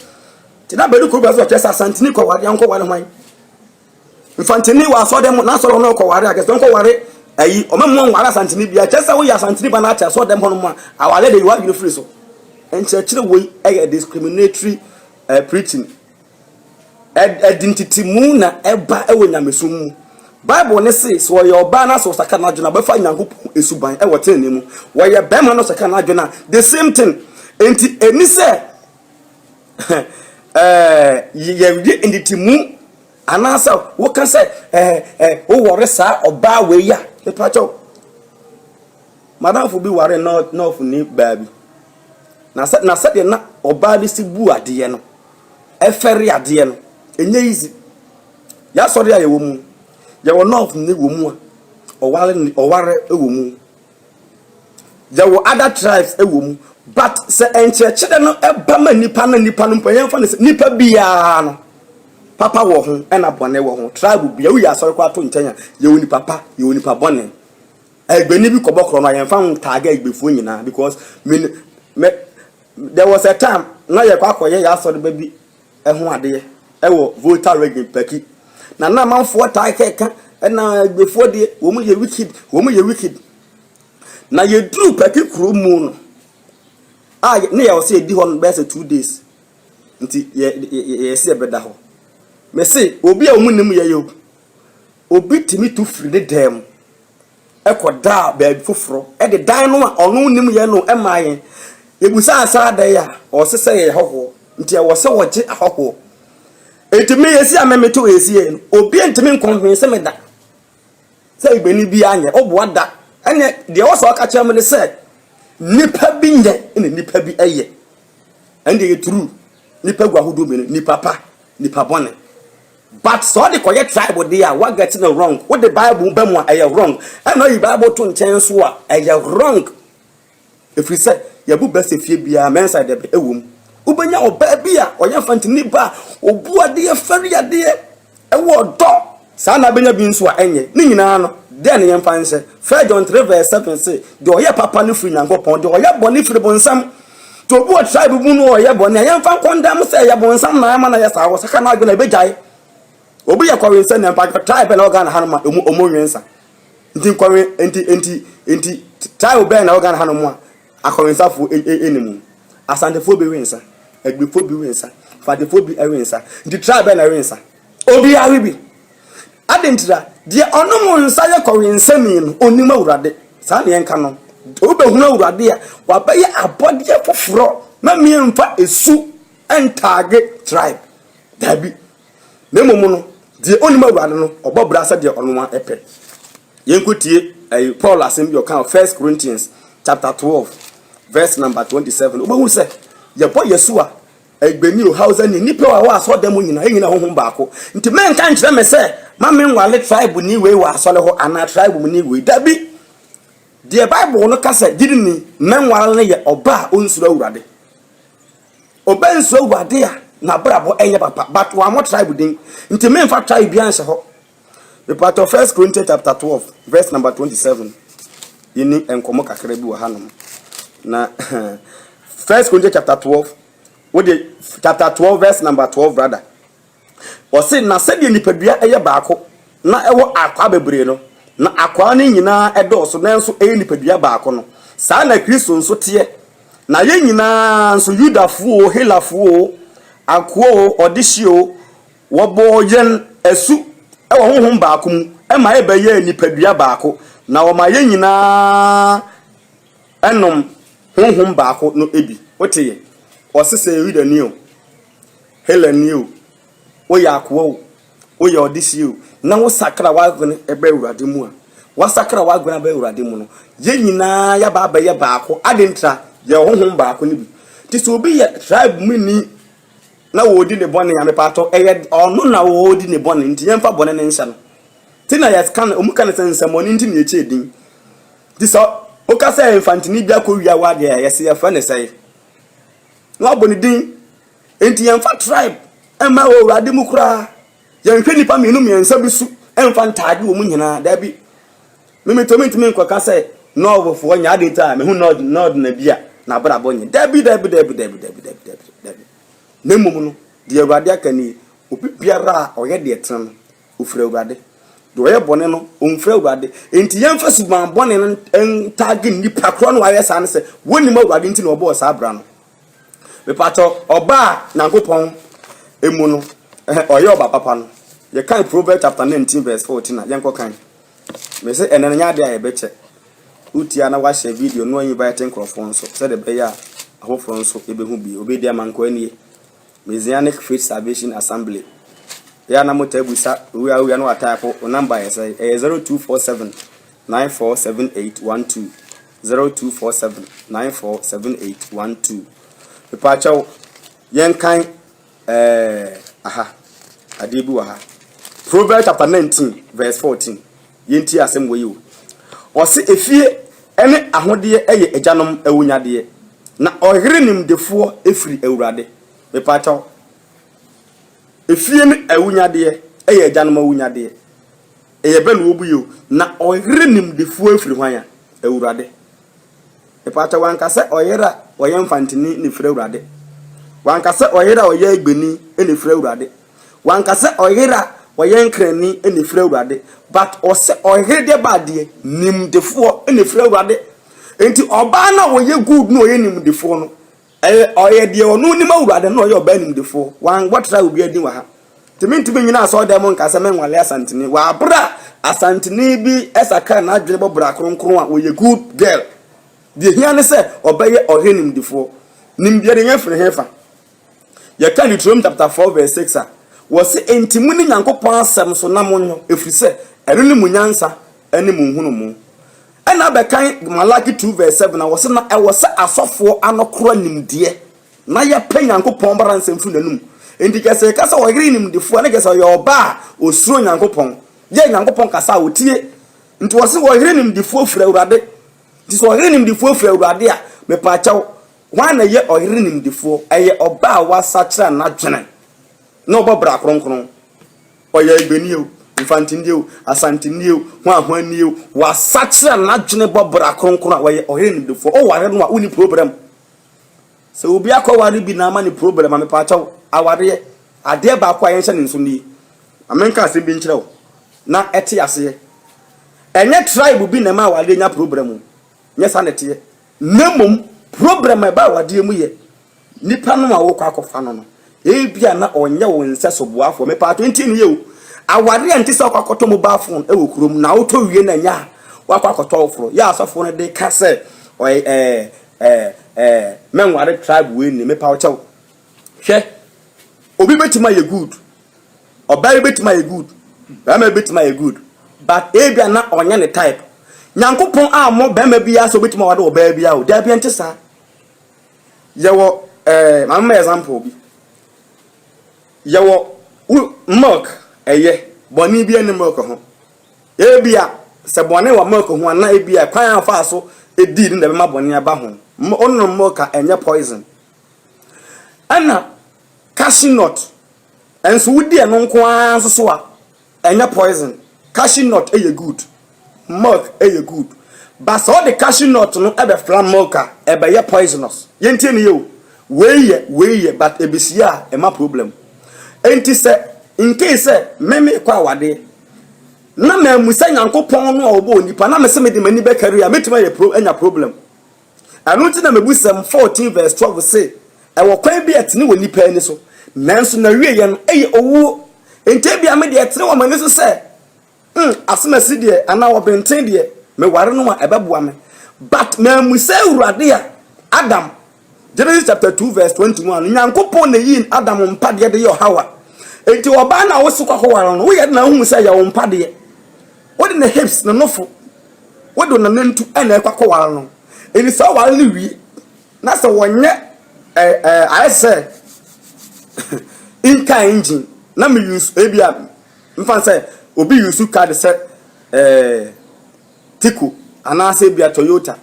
Nti na bɛde kuro bɛ so ɔkyerɛ sɛ Asanteni kɔware ankɔware hwan? Mfantini wɔ asɔre mu n'asɔre hɔ na ɔkɔware a kɛsɛ ɔnkɔware. Ayi, ɔmɛmmoa nware Asanteni bia. Kyerɛ sɛ woyɛ Asanteni ba na akyɛ asɔɔdɛm hɔ nom a, awareɛ deɛ yi w'adwene firi so. Nkyerɛkyerɛ wei ɛyɛ discriminatory eh, preaching. Ɛde ntetemu na ɛba wɔ nyamesom mu. Bible no se, sɛ ɔyɛ ɔbaa na sɛ ɔsakra n'adwene a, ɔbɛfa Nyankopɔn suban wɔ tenenee mu. Wɔyɛ bɛrima na ɔsakra n'adwene a, the same thing. Enti ɛni sɛ ɛɛ yɛwie ntetemu anaasɛ woka sɛ ɛɛ ɛɛ wowɔre saa ɔbaa wei a, mepakyɛw. Madamfo bi ware nɔɔfoni baa bi. Na sɛ na sɛdeɛ na ɔbaa no si bu adeɛ no, ɛfɛre adeɛ no, ɛnyɛ easy. Yɛasɔre a yɛwɔ mu, yɛwɔ north ne wɔ mu a, ɔware ɔware wɔ mu. Yɛwɔ other tribes wɔ mu, but sɛ nkyerɛkyerɛ no ɛba ma nipa no nipa no mpo yɛmfa no sɛ nipa biara no papa wɔ ho ɛna bɔne wɔ ho. Tribe biara woyi asɔre kɔ ato nkyɛn a, yɛwɔ nipa pa, yɛwɔ nipa bɔne. Agbeni bi kɔbɔ korɔ no a yɛmfa ho tag Agbefoɔ nyinaa because me me there was a time na yɛkɔ akɔyɛ yɛ asɔreba bi ho adeɛ ɛwɔ Volta region Paki na na amanfoɔ taa kɛka ɛna Agbefoɔ deɛ wɔn yɛ wicked, wɔn yɛ wicked. Na yɛduru Paki kuro mu no a ne yɛwɔ sɛ yɛdi hɔ no bɛyɛ sɛ 2 days nti yɛ yɛ yɛsɛ yɛbɛda hɔ. Mese obi a wɔn nim yɛyɛ o, obi tumi tu firi ne dan mu kɔdaa baabi foforɔ de dan no a ɔno nim yɛn no maa yɛn. Yɛbusaa saa da yi a, ɔse sɛ yɛyɛ hɔhoɔ, nti ɛwɔ sɛ wɔgye ahɔhoɔ. Enti me yɛsi a me meto yɛsi yɛ no, obi ntumi nkɔnvinse me da sɛ igbeni bi anyɛ, ɔboa da. Ɛnɛ deɛ ɛwɔ sɛ ɔka kyerɛ me ne sɛ, nipa bi nyɛ na nipa bi yɛ. Ɛnde yɛ true, nipa gu ahodoɔ mmienu, nipa pa, nipa bɔne. But sɛ ɔde kɔyɛ tribe deɛ a, wa get no wrong. Wode Bible ba mu a, ɛyɛ wrong. Ɛna ɔyi Bible to nkyɛn nso a, ɛyɛ wrong. Ɛfiri sɛ, yɛbu bɛ sɛ fie biara mɛnsa dɛbɛ ɛwɔ mu. Wobɛnya ɔbaa bi a ɔyɛ mfantini ba a, ɔbu adeɛ, fɛre adeɛ, ɛwɔ ɔdɔ. Saa na abɛnya bi nso a ɛnyɛ. Ne nyinaa no, dɛn na yɛmfa nhyɛ? 1 John 3 verse 7 se, deɛ ɔyɛ papa no firi Nyankopɔn, deɛ ɔyɛ bɔne firi bonsam. Nti obi wɔ tribe mu no ɔyɛ bɔne a, yɛmfa nkɔndam sɛ ɛyɛ bonsam na ama no ayɛ saa. Wɔsaka n'adwene a, ɛbɛgyae. Obi yɛ kɔwensani a, mpakyɛ tribe bɛn na ɛwɔ Ghana hanom a ɔmu ɔmu nwe nsa? Nti nkɔwe nti nti nti tribe bɛn na ɛwɔ Ghana hanom a akɔwensafoɔ ɛni mu? Asantefoɔ bi we nsa, Agbifoɔ bi we nsa, Mfantefoɔ bi we nsa. Nti tribe bɛn na ɛwe nsa? Obiara we bi. Adɛn ntira? Deɛ ɔnom nsa yɛ kɔwensani no, ɔnnim Awurade. Saa na yɛnka no. Wobɛhunu Awurade a, wabɛyɛ abɔdeɛ foforɔ. Ma mmiɛmfa esu ntaage tribe. Daabi. Na mmom no, deɛ ɔnnim Awurade no, ɔbɔ bra sɛdeɛ ɔno ara pɛ. Yɛnkɔtie ɛyi Paul asɛm bi ɔka wɔ First Corinthians chapter 12 verse number 27. Wobɛhu sɛ yɛbɔ yɛsu a Egbeni o, Hausani, nnipa a wɔwɔ asɔredan mu nyinaa, yɛn nyinaa honhom baako. Nti mɛnka nkyerɛ me sɛ ma menwale tribe ni wei wɔ asɔre hɔ anaa tribe mu ni wei. Dabi! Deɛ Bible no ka sɛ gyidini mɛnwale no yɛ ɔba a ɔnsuro Awurade. Ɔba nsuro Awurade a, n'abrabɔ ɛnyɛ papa, but wammɔ tribe din. Nti memfa tribe biara nhyɛ hɔ. Mepatɔ First Corinthians chapter 12 verse number 27. Yɛni nkɔmmɔ kakra bi wɔ hanom. Na First Corinthians chapter 12, wode chapter 12 verse number 12 brother. Ɔse na sɛdeɛ nipadua ɛyɛ baako na ɛwɔ akwaa bebree no, na akwaa no nyinaa ɛdɔɔso nanso ɛyɛ nipadua baako no, saa na Kristo nso teɛ. Na yɛn nyinaa nso, Yudafoɔ o, Helafoɔ o, akoa o, ɔdehyeɛ o, Wɔbɔɔ yɛn asu wɔ honhom baako mu ma yɛbɛyɛɛ nipadua baako, na wɔma yɛn nyinaa nom honhom baako no bi. Wote yɛ? Ɔse sɛ Yudani o, Helani o, woyɛ akoa o, woyɛ ɔdehyeɛ o, na wosakra w'adwene ba Awurade mu a, wasakra w'adwene aba Awurade mu no, yɛn nyinaa yɛaba abɛyɛ baako. Adɛn ntira? Yɛwɔ honhom baako no bi. Nti sɛ obi yɛ tribe mu ni na wɔredi ne bɔne a, mepatɔ, ɛyɛ ɔno na wɔredi ne bɔne, nti yɛmfa bɔne no nhyɛ no. Nti na yɛka no, wɔn ka no sɛ nsɛmmɔne nti na yɛkyɛ din. Nti sɛ woka sɛ mfantini bi akɔwia w'adeɛ a, yɛsɛ yɛfrɛ no sɛe. Na wabɔ ne din. Nti yɛmfa tribe mma wɔ Awurade mu koraa. Yɛnhwɛ nnipa mmienu mmiɛnsa bi su mfa ntaade wɔn nyinaa. Daabi. Memetɔ mentumi nkɔka sɛ Nɔɔfoɔ nyɛ adeɛ nti a mehu Nɔɔd Nɔɔd na bi a n'abrabɔ nyɛ. Daabi, daabi, daabi, daabi, daabi, daabi, daabi, daabi. Na mmom no, deɛ Awurade aka nie, Obi biara a ɔyɛ deɛ ɛtene no, ɔfiri Awurade. Deɛ ɔyɛ bɔne no, ɔmfiri Awurade. Enti yɛmfa suban bɔne no ntaage nnipa korɔ no wayɛ saa no sɛ wɔnnim Awurade nti na ɔbɔɔ saa bra no. Mepatɔ, ɔba a Nyankopɔn emu no, ɔyɛ ɔba papa no. Yɛkan Proverbs chapter 19 verse 14 a, yɛnkɔ kan. Mese ɛnɛ no nyɛ adeɛ a yɛbɛkyɛ. Wotie a na wahyɛ video no invite nkurɔfoɔ nso sɛdeɛ ɛbɛyɛ a afoforɔ nso ɛbɛhu bi. Obi deɛ mankɔ nie. Messianic Faith Salvation Assembly. Yɛ a na motaa bisa owia owia na watype wo number yɛ sɛn? Ɛyɛ 0247 947812. 0247 947812. Mepaakyɛw, yɛnkan ɛɛ aha adeɛ bi wɔ ha. Proverbs chapter 19 verse 14. Yɛntie asɛm wɔ yi o. Ɔse efie ne ahodeɛ yɛ agyanom awunyadeɛ, na ɔyere nimdefoɔ firi Awurade. Mepaakyɛw, efie ne awunyadeɛ yɛ agyanom awunyadeɛ. Ɛyɛ bɛ na wɔbu yi o. Na ɔyere nimdefoɔ firi hwan a? Awurade. Mepaakyɛw, wanka sɛ ɔyere a ɔyɛ mfantini na ɛfiri Awurade. Wanka sɛ ɔyere a ɔyɛ agbani na ɛfiri Awurade. Wanka sɛ ɔyere a ɔyɛ nkrani na ɛfiri Awurade, but ɔsɛ ɔyere deɛ ba adeɛ, nimdefoɔ na ɛfiri Awurade. Nti ɔbaa no a ɔyɛ good na ɔyɛ nimdefoɔ no, ɛyɛ ɔyɛ deɛ ɔno nim Awurade na ɔyɛ ɔbaa nimdefoɔ. Wanbɔ tra obi adin wɔ ha. Nti mentumi nyina asɔredan mu nka sɛ menwale Asanteni. Wɔ abere a Asanteni bi sakra n'adwene bɔ bra kronkron a, ɔyɛ good girl. Deɛ hia ne sɛ ɔbɛyɛ ɔyere nimdefoɔ. Nimdeɛ deɛ nyɛ firi hefa? Yɛka Deuteronomy chapter 4 verse 6 a, wɔse, Enti monni Nyankopɔn asɛm so na monyɔ, ɛfiri sɛ ɛno ne mo nyansa ne mo nhunumu. Ɛna abɛkan Malaki 2 verse 7 a, wɔse, Na ɛwɔ sɛ asɔfoɔ ano kora nimdeɛ, na yɛpɛ Nyankopɔn mmara nsɛm firi n'anum. Enti kyerɛ sɛ yɛka sɛ ɔyere nimdefoɔ a, na kyerɛ sɛ ɔyɛ ɔbaa a ɔsuro Nyankopɔn, yɛ Nyankopɔn kasa a ɔtie. Nti wɔse ɔyere nimdefoɔ firi Awurade. Nti sɛ ɔyere nimdefoɔ firi Awurade a, mepaakyɛw, Hwan na ɛyɛ ɔyere nimdefoɔ? Ɛyɛ ɔbaa a wasakyera n'adwene na ɔbɔ bra kronkron. Ɔyɛ Egbeni o, Mfantini o, Asanteni o, hwanhwanni o, wasakyera n'adwene bɔ bra kronkron a, ɔyɛ ɔyere nimdefoɔ. Woware no a, wonni problem. Sɛ obi akɔware bi na ama ne problem a, mepaakyɛw, awareɛ, adeɛ baako a yɛnhyɛ ne nso nie. Ma menka asɛm bi nkyerɛ wo na ɛte aseɛ. Ɛnyɛ tribe bi na ɛma awareɛ nya problem o. Nyɛ saa na ɛteɛ. Na mmom problem a ɛba awadeɛ mu yɛ nipa no a wokɔ akɔfa no no, ebia na ɔnyɛ wo nsɛso boafoɔ. Mepatwo ntie ne yie o. Awadeɛ a nte sɛ wokɔ akɔtɔ mobile phone wɔ kurom na wotɔ wie na ɛnyɛ a wakɔ akɔtɔ foforɔ. Yɛ asɔfoɔ no de ka sɛ ɔyɛ ɛɛ ɛɛ ɛɛ mɛnware tribe wei ni. Mepa wo kyɛw. Hwɛ, obi bɛtumi ayɛ good. Ɔbaa bi bɛtumi ayɛ good, barima bi bɛtumi ayɛ good, but ebia na ɔnyɛ ne type. Nyankopɔn ammɔ barima biara sɛ ɔbɛtumi aware ɔbaa biara o, daabi ɛnte saa. Yɛwɔ ɛɛ eh, maame ma example bi. Yɛwɔ wo milk ɛyɛ bɔne bi ɛne milk ho. Ebia sɛ bɔne wɔ milk ho a na ebia kwan a ɔfaa so edii no na ɛbɛma bɔne aba ho. Wonom milk a ɛnyɛ poison. Ɛna cashew nut Nso wodi ɛno nko ara nso so a, ɛnyɛ poison. Cashew nut yɛ good, milk yɛ good. But sɛ wode cashew nut no bɛfra milk a, ɛbɛyɛ poisonous. Yɛntie no yie o. Wei yɛ, wei yɛ, but ɛbɛhyia a, ɛma problem. Enti sɛ, in case sɛ me mekɔ awadeɛ, na mammisa Nyankopɔn no a ɔbɔɔ nipa, na mese mede m'ani bɛkari a, mɛtumi ayɛ pro, anya problem. Ɛno nti na Mebusɛm 14 vs 12 se, Ɛwɔ kwan bi a ɛtene wɔ nnipa ani so, nanso n'awieeɛ no yɛ owuo. Enti ebia me deɛ ɛtene wɔ m'ani so sɛ, hmm, Asemasi deɛ anaa Ɔbenten deɛ, meware no a ɛbɛboa me. But mammisa Awurade a, Adam, Genesis chapter 2 verse 21 no, Nyankopɔn na eyii Adam mpadeɛ de yɛɛ Hawa. Enti ɔbaa no a wose kɔ akɔware no, woyɛ dɛn na wohuu sɛ ɛyɛ wo mpadeɛ? Wode ne hips, ne nofo, wode nanantu na ɛkɔ akɔware no. Enti sɛ ɔware no wie na sɛ wɔnyɛ ɛɛ ɛɛ ayɛ sɛ in-car engine na me use ebi a mfa sɛ obi use car de sɛ ɛɛ Tico anaasɛ ebi a Toyota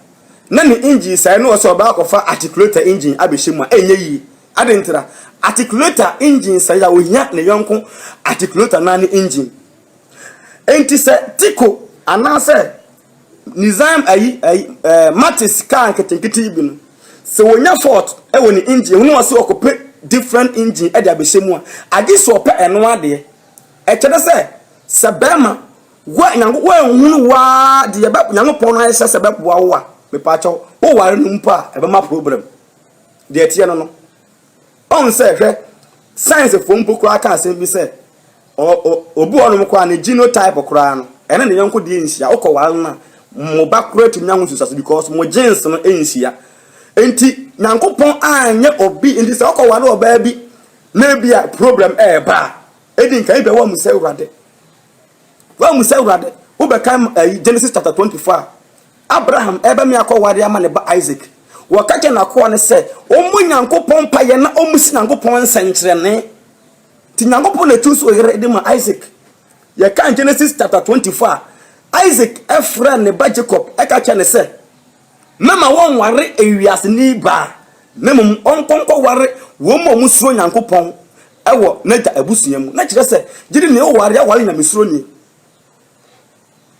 na ne engine sɛe na ɔsɛ ɔbɛ akɔfa articulator engine abɛhyɛ mu a ɛnyɛ yie. Ade ntira articulator engine sɛe a ohia ne yɔnko articulator naa ne engine. Enti sɛ Tico anaasɛ Nissan ayi ayi ɛɛ Matiz kaa nketenkete yi bi no, sɛ wɔnya fault wɔ ne engine ho na ɔsɛ ɔkɔpɛ different engine de abɛhyɛ mu a, agye sɛ ɔpɛ ɛno adeɛ. Ɛkyerɛ sɛ, sɛ bɛrima. Wo Nyanko woanhunu waa deɛ bɛ Nyankopɔn no ayɛ sɛ sɛ bɛboa wo a, mepaakyɛw, woware no mpo a, ɛbɛma problem. Deɛ ɛteɛ no no. Ɔn sɛ hwɛ, science foɔ mpo koraa ka asɛm bi sɛ, obi wɔ hɔnom koraa ne genotype koraa no, ɛne ne yɔnko deɛ nhyia. Wokɔ ware no a, mo ba koraa tumi nya ho nsunsuanso because mo genes no nhyia. Nti Nyankopɔn anyɛ obi, nti sɛ wokɔ ware ɔbaa bi na ebi a problem ɛɛba a, edi nka ebi a woamu sɛ Awurade. Woamu sɛ Awurade. Wobɛka ɛyi Genesis chapter 24 a, Abraham rebɛme akɔware ama ne ba Isak. Wɔka kyerɛ n'akoa no sɛ ɔmmɔ Nyankopɔn mpaeɛ na ɔmmisa Nyankopɔn nsɛnkyerɛnne. Nti Nyankopɔn na ɛtu so yere de ma Isak. Yɛka Genesis chapter 24 a, Isak frɛ ne ba Jacob ɛka kyerɛ ne sɛ, mɛma wɔnware ewiaseni baa, na mmom ɔnkɔ nkɔware wɔn a wɔsuro Nyankopɔn wɔ n'agya abusua mu. Na kyerɛ sɛ, gyidi ne woware aware nyamesuroni.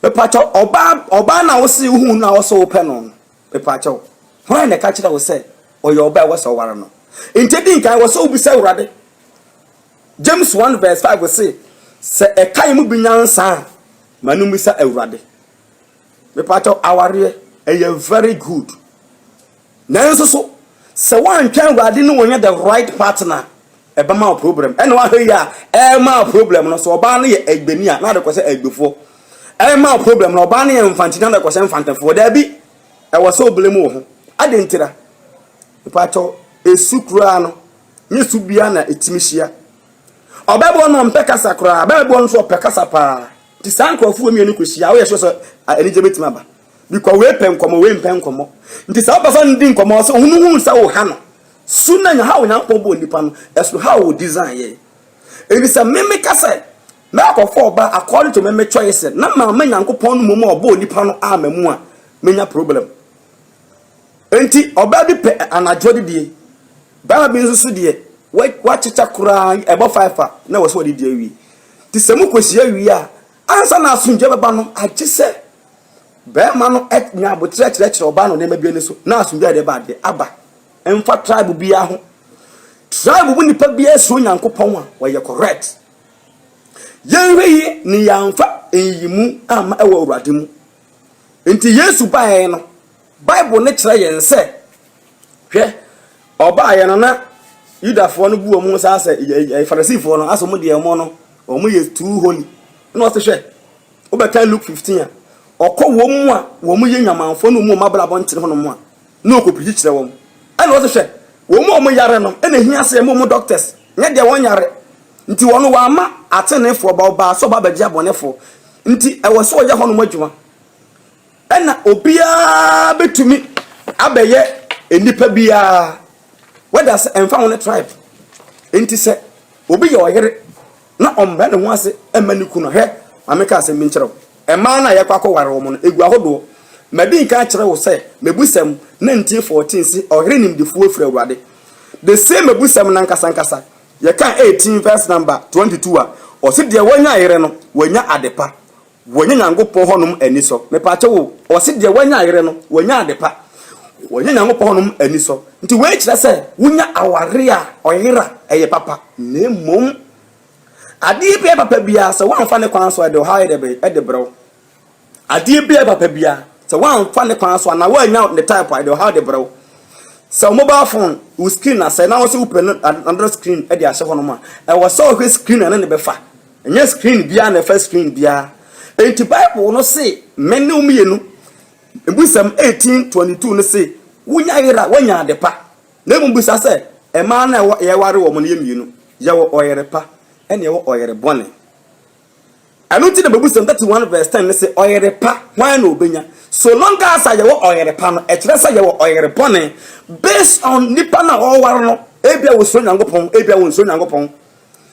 Mepakyɛw, ɔbaa ɔbaa no a wose wohuu no a wose wopɛ no no, mepakyɛw, hwan na ɛka kyerɛ wo sɛ ɔyɛ ɔbaa a ɛwɔ sɛ ɔware no? Nti edi nkan wɔ sɛ wobisa Awurade. James 1 verse 5 se, sɛ ɛka yɛn mu bi nyansa a, ma no mmisa Awurade. Mepakyɛw, awareɛ ɛyɛ very good. Nanso so, sɛ woantwɛn Awurade ne wɔnyɛ the right partner a, ɛbɛma wo problem. Ɛna woahwɛ yi a, ɛrema wo problem no, sɛ ɔbaa no yɛ Agbeni a, na ade kɔsɛ Agbefoɔ. Ɛrema wo problem no, ɔbaa no yɛ Mfantini na ade kɔsɛ Mfantefoɔ. Daabi, ɛwɔ sɛ woblame wo ho. Adɛn ntira? Mepakyɛw, esu koraa no, nyɛ su biara na ɛtumi hyia. Ɔbaa bi wɔ hɔ no ɔmpɛ kasa koraa, bɛrima bi wɔ hɔ nso ɔpɛ kasa paa. Nti saa nkurɔfoɔ mmienu kɔhyia a, woyɛ sure sɛ anigye bɛtumi aba? Because wei pɛ nkɔmmɔ, wei mpɛ nkɔmmɔ. Nti sɛ wopɛ sɛ ɔne di nkɔmmɔ, ɔsɛ ɔno hu sɛ woha no. Su na nya how Onyankopɔn bɔɔ nipa no, ɛsono how wɔ design yɛ. Nti sɛ me meka sɛ mɛkɔfa ɔba according to me me choice na mamma Nyankopɔn no mmom a ɔbɔɔ nipa no amma mu a, menya problem. Nti ɔbaa bi pɛ anadwo didie, barima bi nso so deɛ wakyekyɛ koraa ɛbɔ five a na ɛwɔ sɛ ɔdidi awie. Nti sɛ mokɔhyia wie a, ansa na asomdwoeɛ bɛba no, agye sɛ Barima no nya aboterɛ kyerɛkyerɛ ɔbaa no nneɛma bi ani so na asomdwoeɛ de ba adeɛ aba. Mfa tribe biara ho. Tribe mu nipa biara suro Nyankopɔn a wɔyɛ correct. Yɛnhwɛ yie ne yɛamfa nyiyimu amma ɛwɔ Awurade mu. Nti Yesu baeɛ no, Bible no kyerɛ yɛn sɛ, hwɛ, ɔbaeɛ no na Yudafoɔ no bu wɔn ho saa sɛ Farisifoɔ no asɛ wɔn deɛ wɔn no wɔn yɛ too holy. Ɛna ɔse hwɛ, Wobɛkan Luke 15 a, ɔkɔ wɔn mu a wɔyɛ nwamanfoɔ ne wɔn a wɔn abrabɔ ntene hɔnom a, na ɔkɔpirikyi kyerɛ wɔn. Ɛna ɔse hwɛ, wɔn a wɔyare no na ɛhia sɛ yɛma wɔn doctors, nyɛ deɛ wɔnyare. Nti wɔn wamma ateneneefoɔ ba, ɔbaa sɛ ɔba abɛgye abɔnefoɔ. Nti ɛwɔ sɛ ɔyɛ hɔnom adwuma. Ɛna obiara bɛtumi abɛyɛ nnipa biara, whether sɛ ɛmfa ho ne tribe. Nti sɛ obi yɛ ɔyere na ɔmbrɛ ne ho ase mma ne kunu a, hwɛ, ma menka asɛm bi nkyerɛ wo, mmaa no a yɛkɔ akɔware wɔn no, egu ahodoɔ. Madi nkan akyerɛ wo sɛ, Mebusɛm 19:14 se ɔyere nimdefoɔ firi Awurade. The same Mebusɛm no ankasa ankasa, yɛka 18 verse number 22 a, ɔse deɛ wanya yere no, wanya adepa, Wanya Nyankopɔn hɔnom anisɔ. Mepaakyɛw o, ɔse deɛ wanya yere no, wanya adepa. Wanya Nyankopɔn hɔnom anisɔ. Nti wei kyerɛ sɛ wonya aware a, ɔyere a, ɛyɛ papa. Na mmom, adeɛ biara papa biara, sɛ woamfa ne kwan so a, ɛde ɔhaw yɛ dɛ bɛn? Ɛde brɛ wo. Adeɛ biara papa biara, sɛ woamfa ne kwan so anaa woannya ne type a, ɛde ɔhaw de brɛ wo. Sɛ wo mobile phone, wo screen asɛe na wo sɛ wopɛ no another screen de ahyɛ hɔnom a, ɛwɔ sɛ wohwɛ screen a ɛne ne bɛfa. Ɛnyɛ screen biara na ɛfa screen biara. Enti Bible no se me ne wo mmienu. Mbusɛm 18:22 no se wonya yere a woanya ade pa. Na mmom bisa sɛ mmaa no a yɛware wɔn no yɛ mmienu. Yɛwɔ ɔyere pa ɛna yɛwɔ ɔyere bɔne. Ɛno nti na Mebusɛm 31 verse 10 no se ɔyere pa hwan na obenya? So long as a yɛwɔ ɔyere pa no ɛkyerɛ sɛ yɛwɔ ɔyere bɔne based on nipa no a ɔware no ebia wɔsuro Nyankopɔn ebia wɔnsuro Nyankopɔn.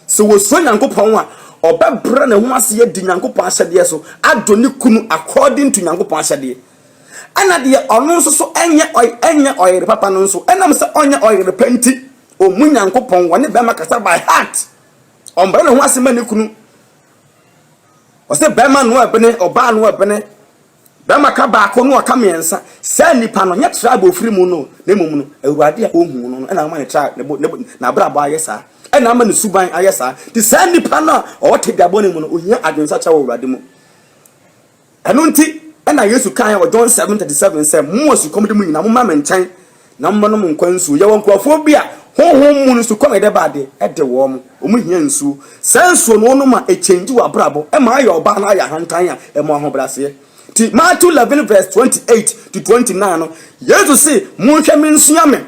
Sɛ wɔsuro Nyankopɔn a, ɔbɛbrɛ ne ho ase adi Nyankopɔn ahyɛdeɛ so, adɔ ne kunu according to Nyankopɔn ahyɛdeɛ. Ɛna deɛ ɔno nso so ɛnyɛ ɛnyɛ ɔyere papa no nso, ɛnam sɛ ɔnyɛ ɔyere pa nti, ɔmmu Nyankopɔn, wɔne bɛrima kasa by heart. Ɔmbrɛ ne ho ase ma ne kunu. Ɔsɛ bɛrima no ɛbene, ɔbaa no ɛbene. Bɛrima ka baako na ɔka mmiɛnsa. Saa nipa no, nyɛ tribe a ofiri mu no, na mmom no, Awurade a ɔhu no no na ama ne tribe, ne, ne, n'abrabɔ ayɛ saa. Ɛna ama ne suban ayɛ saa. Nti saa nipa no a ɔwɔ tebea bɔne mu no, ohia adwensakyera wɔ Awurade mu. Ɛno nti na Yesu kae wɔ John 7:37 sɛ, Mo a sukɔm de mo nyinaa, mommra me nkyɛn na mommɛnom nkwa nsuo. Yɛwɔ nkurɔfoɔ bi a honhom mu no sukɔm yɛ dɛ ba adeɛ ɛde wɔn. Wɔn hia nsuo. Saa nsuo no wonom a ɛkyɛngyi w'abrabɔ, ɛma ayɛ ɔbaa na ayɛ ahantan a ɛma ahobrɛaseɛ. Nti Matthew 11 verse 28 to 29 no, Yesu se, Monhwɛ me nsua me,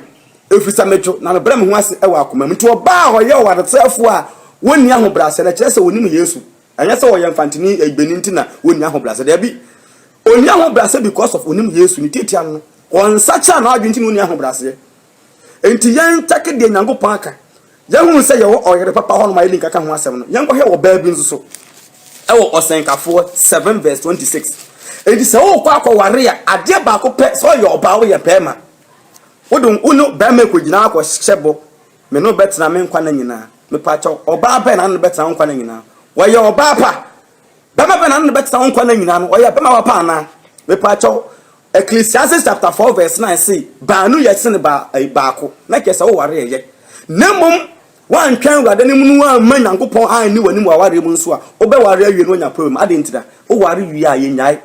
ɛfiri sɛ medwo na mebrɛ me ho ase wɔ akoma mu. Nti ɔbaa a ɔyɛ ɔwaresɛefoɔ a wɔnni ahobrɛaseɛ no, ɛkyerɛ sɛ ɔnim Yesu. Ɛnyɛ sɛ ɔyɛ mfantini Egbeni nti na onni ahobrɛase. Dabi. Onni ahobrɛase because of onim Yesu, ne tiatia no. Ɔnsakyera n'adwene nti na onni ahobrɛaseɛ. Enti yɛn kyɛke deɛ Nyankopɔn aka. Yɛhunu sɛ yɛwɔ ɔyere papa hɔnom a yɛdi nka ka ho asɛm no. Yɛnkɔhwɛ ɔbaa bi nso so ɛwɔ Ɔsɛnkafoɔ 7 verse 26. Enti sɛ wokɔ akɔware a, adeɛ baako pɛ, sɛ ɔyɛ ɔbaa woyɛ bɛrima. Wode wo ne bɛrima kɔgyina akɔhyɛ bɔ Me ne wo bɛtena me nkwa nna nyinaa. Mepakyɛw, ɔbaa bɛn na ne no bɛtena wo nkwa nna nyinaa? Ɔyɛ ɔbaa pa? Bɛma bɛn na ne no bɛtena wo nkwa nna nyinaa no? Ɔyɛ bɛma papa anaa? Mepakyɛw, Ecclesiastes chapter 4 verse 9 se, baanu yɛ sene ba, eh, baako, na kyerɛ sɛ woware ɛyɛ. Na mmom, woantwɛn Awurade anim no woamma Nyankopɔn anni w'anim wɔ awareɛ mu nso a, wobɛware awie no woanya problem. Adɛn ntira? Woware wie a, yɛnnyae.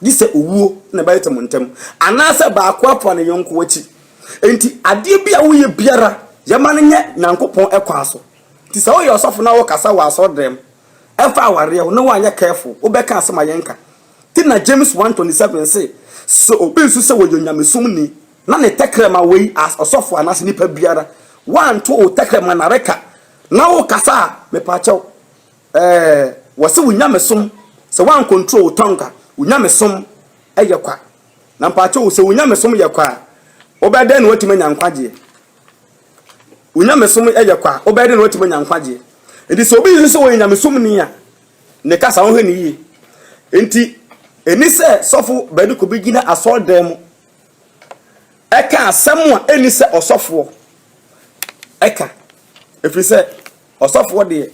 Gye sɛ owuo na ɛbɛtete mo ntam, anaasɛ baako afa ne yɔnko akyi. Enti adeɛ bi a woyɛ biara, yɛma no nyɛ Nyankopɔn kwan so. Nti sɛ woyɛ ɔsɔfo na wokasa wɔ asɔredan mu ɛfa awareɛ ho na woanyɛ careful, wobɛka asɛm a yɛnka. Nti na James 1:27 se, sɛ obi nso sɛ wɔyɛ onyamesomni na ne tɛkrɛma wei as ɔsɔfo anaasɛ nipa biara, woanto wo tɛkrɛma nareka na wokasa a, mepaakyɛw, Ɛɛ wɔse wo nyamesom sɛ woan control wo tongue a wo nyamesom yɛ kwa. Na mpakyɛw sɛ wo nyamesom yɛ kwa a wobɛyɛ dɛn na woatumi anya nkwagyeɛ? Wo nyamesom yɛ kwa a wobɛyɛ dɛn na woatumi anya nkwagyeɛ? Nti sɛ obi nso sɛ wɔyɛ nyamesomni a ne kasa wohwɛ ne yie. Nti ɛni sɛ sɔfo baabi kɔ bi gyina asɔredan mu ɛka asɛm a ɛni sɛ ɔsɔfoɔ ɛka ɛfiri sɛ Ɔsɔfoɔ deɛ,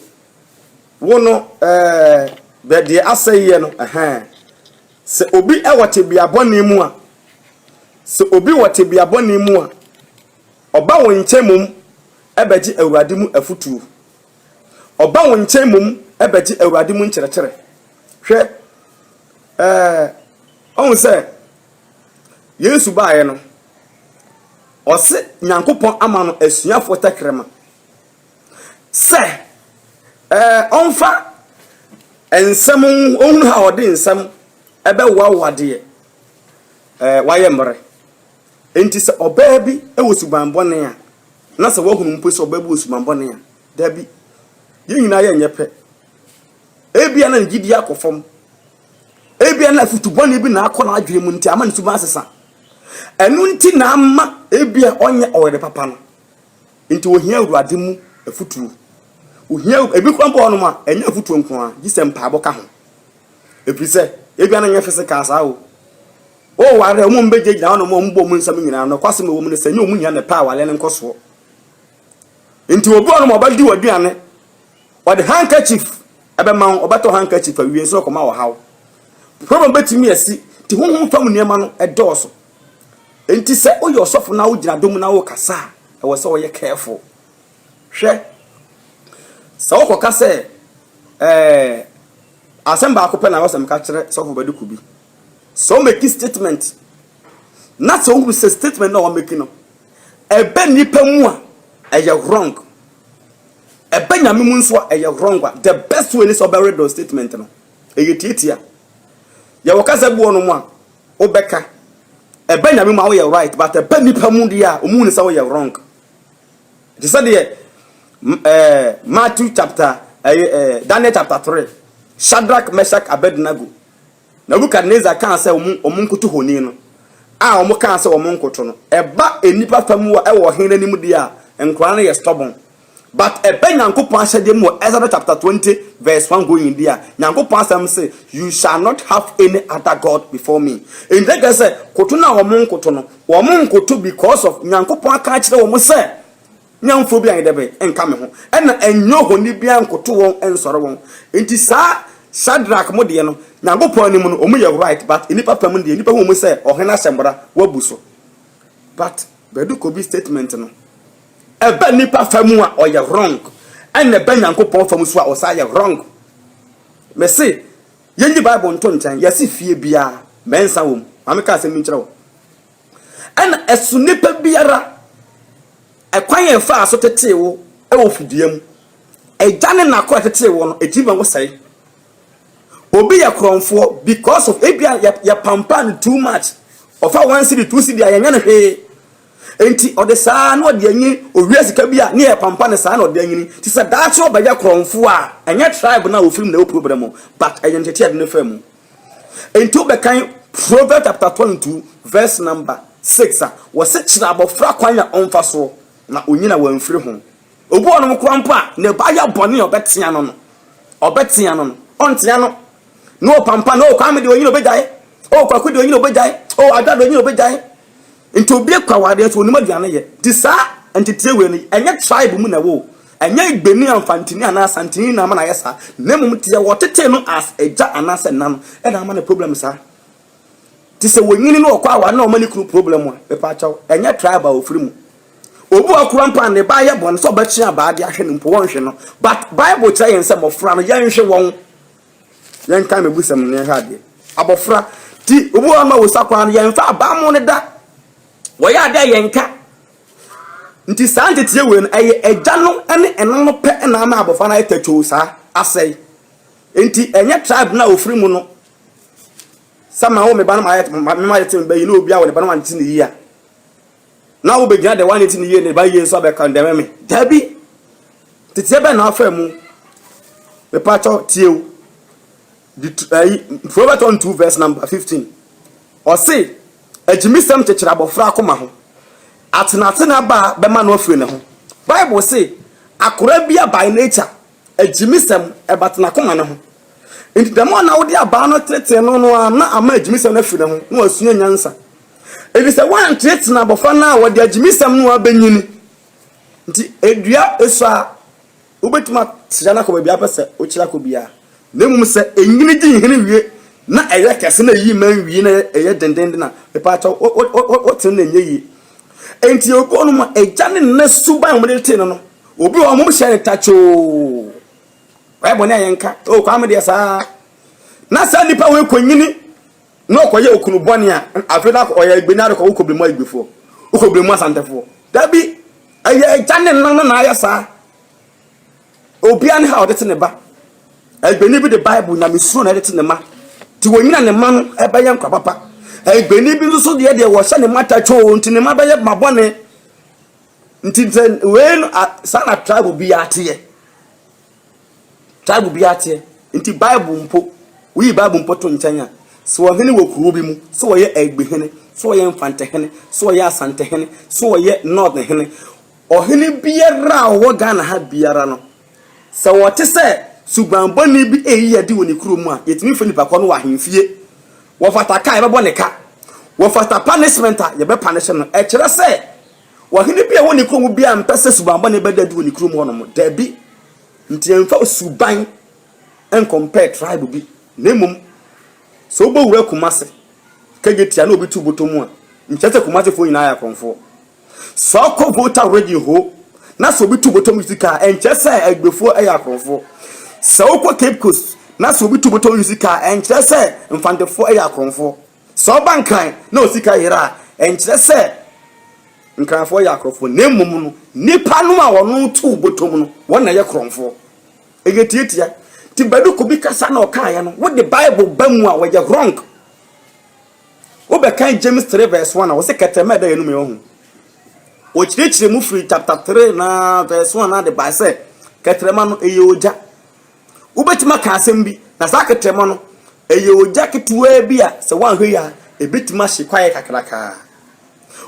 wo no ɛɛ bɛ deɛ asɛeɛ no ɛhɛn. Sɛ obi wɔ tebea bɔne mu a, sɛ obi wɔ tebea bɔne mu a, ɔba wo nkyɛn mmom bɛgye Awurade mu afotuo. Ɔba wo nkyɛn mmom bɛgye Awurade mu nkyerɛkyerɛ. Hwɛ, ɛɛ, ɔhu sɛ Yesu baeɛ no, ɔse Nyankopɔn ama no asuafoɔ tɛkrɛma. sɛ ɛɛ ɔmfa nsɛm ɔhunu ha ɔde nsɛm ɛbɛwoawoa deɛ ɛɛ wayɛ mmerɛ. Nti sɛ ɔbaa bi wɔ suban bɔne a, na sɛ wahunu mpo sɛ ɔbaa bi wɔ suban bɔne a, dabi, yɛn nyinaa yɛnyɛ pɛ. Ebia na ne gyidie akɔ fam. Ebia na afutu bɔne bi na akɔ n'adwene mu nti ama ne suban asesa. Ɛno nti na ama ebia ɔnyɛ ɔyere papa no. Nti ohia Awurade mu afutuo. Ohia ebi kora mpo hɔnom a ɛnyɛ afutuo nko ara, gye sɛ mpaebɔ ka ho. Ɛfiri sɛ ebia na nyɛ physical saa o. Woware a wɔn bɛgyinagyina hɔnom a wɔbɔ wɔn nsam nyinaa no, nokwasɛm a ɛwɔ mu ne sɛ ɛnyɛ wɔn nyinaa na ɛpɛ awareɛ no nkɔsoɔ. Nti obi hɔnom a ɔbɛdi w'aduane, ɔde handkerchief ɛbɛma wo, ɔbɛtɔ handkerchief awie nso ɔkɔma ɔhaw. Problem bɛtumi asi, nti honhom fam nneɛma no ɛdɔɔso. Enti sɛ woyɛ ɔsɔfo na wogyina dɔm mu na wokasa a, ɛwɔ sɛ woyɛ careful. Hwɛ, sɛ wokɔka sɛ, ɛɛ, asɛm baako pɛ na ɛwɔ sɛ meka kyerɛ sɔfo Badiku bi. Sɛ womeki statement, na sɛ wohu sɛ statement na wɔmeki no, ɛbɛ nnipa mu a, ɛyɛ wrong. Ɛbɛ nyame mu nso a, ɛyɛ wrong a, the best way ne sɛ wobɛredɔ statement no. Ɛyɛ tiatia. Yɛwɔ kasa bi wɔ nom a, wobɛka. Ɛba Nyame mu a woyɛ right but ɛba nipa mu deɛ a ɔmu hu sɛ woyɛ wrong. Te sɛ deɛ eh, Matthew chapter eh, eh, Daniel chapter 3 Shadrach, Meshach, Abednego. Nebuchadnezzar kaa sɛ wɔn wɔn nkoto honi no a wɔn kaa sɛ wɔn nkoto no. Ɛba nnipa fa mu a ɛwɔ ɔhene n'anim deɛ a nkwadaa no yɛ stubborn. But ɛbɛ Nyankopɔn ahyɛdeɛ mu wɔ Exodus chapter 20 verse 1 going deɛ a, Nyankopɔn asɛm se, You shall not have any other God before me. Enti na kyerɛ sɛ, koto no a wɔn nkoto no, wɔn nkoto because of Nyankopɔn aka akyerɛ wɔn sɛ, Nyamfoɔ bi anyɛ dɛ bɛn nka me ho, ɛna ɛnyɛ ohoni biara nkoto wɔn nsɔre wɔn. Enti saa Shadrach mo deɛ no, Nyankopɔn anim no, wɔn yɛ right, but nnipa fam no deɛ, nnipa hu wɔn sɛ ɔhene ahyɛ mmara, wɔabu so. But Badu Kobi statement no, Ɛba nnipa fa mu a ɔyɛ wrong ɛna ɛba Nyankopɔn fa mu so a ɔsan yɛ wrong. Mese. Yɛnyi Bible nto nkyɛn, yɛse fie biara, mɛnsa wɔ mu. Ma menka asɛm bi nkyerɛ wo. Ɛna ɛso nipa biara, ɛkwan a ɛfaa so tetee wo wɔ fidua mu, agya ne na koro a ɛtetee wo no, ɛtumi ma wo sɛe. Obi yɛ korɔmfoɔ because of ebia yɛ yɛpampaa no too much. Ɔfa one cedi, two cedi a yɛnyɛ no hwee. Enti ɔde saa na ɔde anyini, owia sika bi a ne yɛ pampa no saa na ɔde anyini. Nti sɛ daakye ɔbɛyɛ korɔmfoɔ a, ɛnyɛ tribe no a ɔfiri mu na ɛwɔ problem o, but ɛyɛ nteteɛ a ɛde no faa mu. Enti wobɛkan Proverbs chapter 22 verse number 6 a, wɔse kyerɛ abɔfra kwan a ɔmfa soɔ na onyini a wamfiri ho. Obi wɔ hɔnom koraa mpo a, ne ba yɛ bɔne a ɔbɛtea no no, ɔbɛtea no no, ɔntea no. Na ɔpampa no, oh Kwame deɛ onyini ɔbɛgyae, oh Kwaku deɛ onyini ɔbɛgyae, oh Adwa deɛ onyini ɔbɛgyae. Nti obi kɔ awadeɛ nso onim aduane yɛ. Nti saa nteteɛ wei no, ɛnyɛ tribe mu na ɛwɔ o. Ɛnyɛ Igbeni, Amfantini anaa Asanteni na ama no ayɛ saa. Na mmom deɛ wɔtetee no as agya anaasɛ nna no ɛna ama no problem saa. Nti sɛ wɔnyini na ɔkɔ aware na ɔma ne kunu problem a, mepaakyɛw, ɛnyɛ tribe a ɔfiri mu. Obi wɔ hɔ koraa mpo a ne ba yɛ bɔne sɛ ɔbɛtwe abaa de ahwɛ no mpo wɔnhwe no. But Bible kyerɛ yɛn sɛ mmɔfra no yɛnhwe wɔn. Yɛnkan mebusɛm no na yɛnhwɛ adeɛ. Abɔfra ti obi wɔ hɔ ma wosa koraa no yɛnfa abaa mo no da. Wɔyɛ adeɛ a yɛnka. Nti saa nteteɛ wei no ɛyɛ agya no ne ɛna no pɛ na ama abɔfra no ayɛ tɛtwoo saa asɛe. Nti ɛnyɛ tribe no a ofiri mu no sɛ ma wo me ba no ma ayɛ me ma ayɛ te me ba yi na obi a wɔ ne ba no wante ne yie a na wobɛgyina deɛ wanyɛ ti ne yie ne ba yie nso abɛka ndɛmɛ me. Dabi! Teteɛ bɛn na afa mu? Mepakyɛw tie o. Ayi, Proverbs 22 verse number 15. Ɔse, agyimisɛm kyekyere abɔfra akoma ho. Atenatena ba a bɛma no afiri ne ho. Bible se, akora bia by nature, agyimisɛm ɛbata n'akoma no ho. Nti dɛm a na wode abaa no tetee no no ara na ama agyimisɛm no afiri ne ho na wasua nyansa. Ɛfiri sɛ woantetena abɔfra no a wɔde agyimisɛm no ara bɛnyini. Nti dua sua a, wobɛtumi akyerɛ no akɔ baabi a wopɛ sɛ wokyerɛ akɔ biara. Na mmom sɛ ɛnyini gye nhini wie na ɛyɛ kɛse na ɛyi mman wie na ɛyɛ dendenden a, mepaakyɛw, wotene no ɛnyɛ yie. Nti obi wɔ nom a agya ne nna suban a wɔde tee no no, obi wɔ hɔ wɔn hyɛ no takyoo. Wayɛ bɔne a yɛnka, o Kwame deɛ saa. Na saa nipa wei kɔnyini na ɔkɔyɛ okunu bɔne a, afei na ɔyɛ Igbeni adekɔ, wokɔ bere mu Igbefoɔ, wokɔ bere mu Asantefoɔ. Dabi, ɛyɛ agya ne nna no na ayɛ saa. Obia ne ha ɔde te ne ba. Igbeni bi de Bible nyamesuro na ɛde te ne ma. Nti wɔnyina ne ma no ɛbɛyɛ nkwa papa. Igbeni bi nso so deɛ deɛ wɔhyɛ ne ma tatwoo nti ne ma bɛyɛ ma bɔne. Nti sɛ wei no saa na tribe biara teɛ. Tribe biara teɛ. Nti Bible mpo, woyi Bible mpo to nkyɛn a, sɛ ɔhene wɔ kuro bi mu, sɛ ɔyɛ Egbehene, sɛ ɔyɛ Mfantehene, sɛ ɔyɛ Asantehene, sɛ ɔyɛ North hene, ɔhene biara a ɔwɔ Ghana ha biara no, sɛ ɔte sɛ suban bɔne bi reyi adi wɔ ne kuro mu a, yɛtumi frɛ nipa korɔ no wɔ ahemfie. Wɔfata ka a, yɛbɛbɔ ne ka. Wɔfata punishment a, yɛbɛpanishe no. Ɛkyerɛ sɛ, ɔhene bi a ɛwɔ ne kuro mu biara mpɛ sɛ suban bɔne bɛda adi wɔ ne kurom hɔnom. Dabi. Nti yɛmfa suban nkɔmpɛɛ tribe bi na mmom sɛ wobɔ wura Kumase kagye tia na obi tu bɔtɔ mu a, nkyerɛ sɛ Kumasefoɔ nyinaa yɛ akorɔmfoɔ. Sɛ ɔkɔ Volta region hɔ na sɛ obi tu bɔtɔ mu sika a, ɛnkyerɛ sɛ Agbefoɔ yɛ akorɔmfoɔ. Sɛ wokɔ Cape Coast na sɛ obi tu bɔtɔ mu sika a, ɛnkyerɛ sɛ Mfantefoɔ yɛ akorɔmfoɔ. Sɛ ɔba Nkran na osika yera a, ɛnkyerɛ sɛ Nkranfoɔ yɛ akorɔmfoɔ, na mmom no, nnipa no a wɔn too bɔtɔm no, wɔn na ɛyɛ korɔmfoɔ. Ɛyɛ tiatia. Nti Badu Kobi kasa na ɔkaeɛ no, wode Bible ba mu a, wɔyɛ wrong. Wobɛkan James 3 verse 1 a, wɔsɛ kɛtɛmɛ ɛda yɛn anum yɛ ho. Wɔkyerɛkyerɛ mu firi chapter 3 na verse 1 na de bae sɛ kɛtrɛma no ɛyɛ ogya. Wobɛtumi aka asɛm bi, na saa kɛtrɛma no ɛyɛ ogya ketewaa bi a sɛ woanhwɛ yie a ɛbɛtumi ahye kwaeɛ kakrakaa.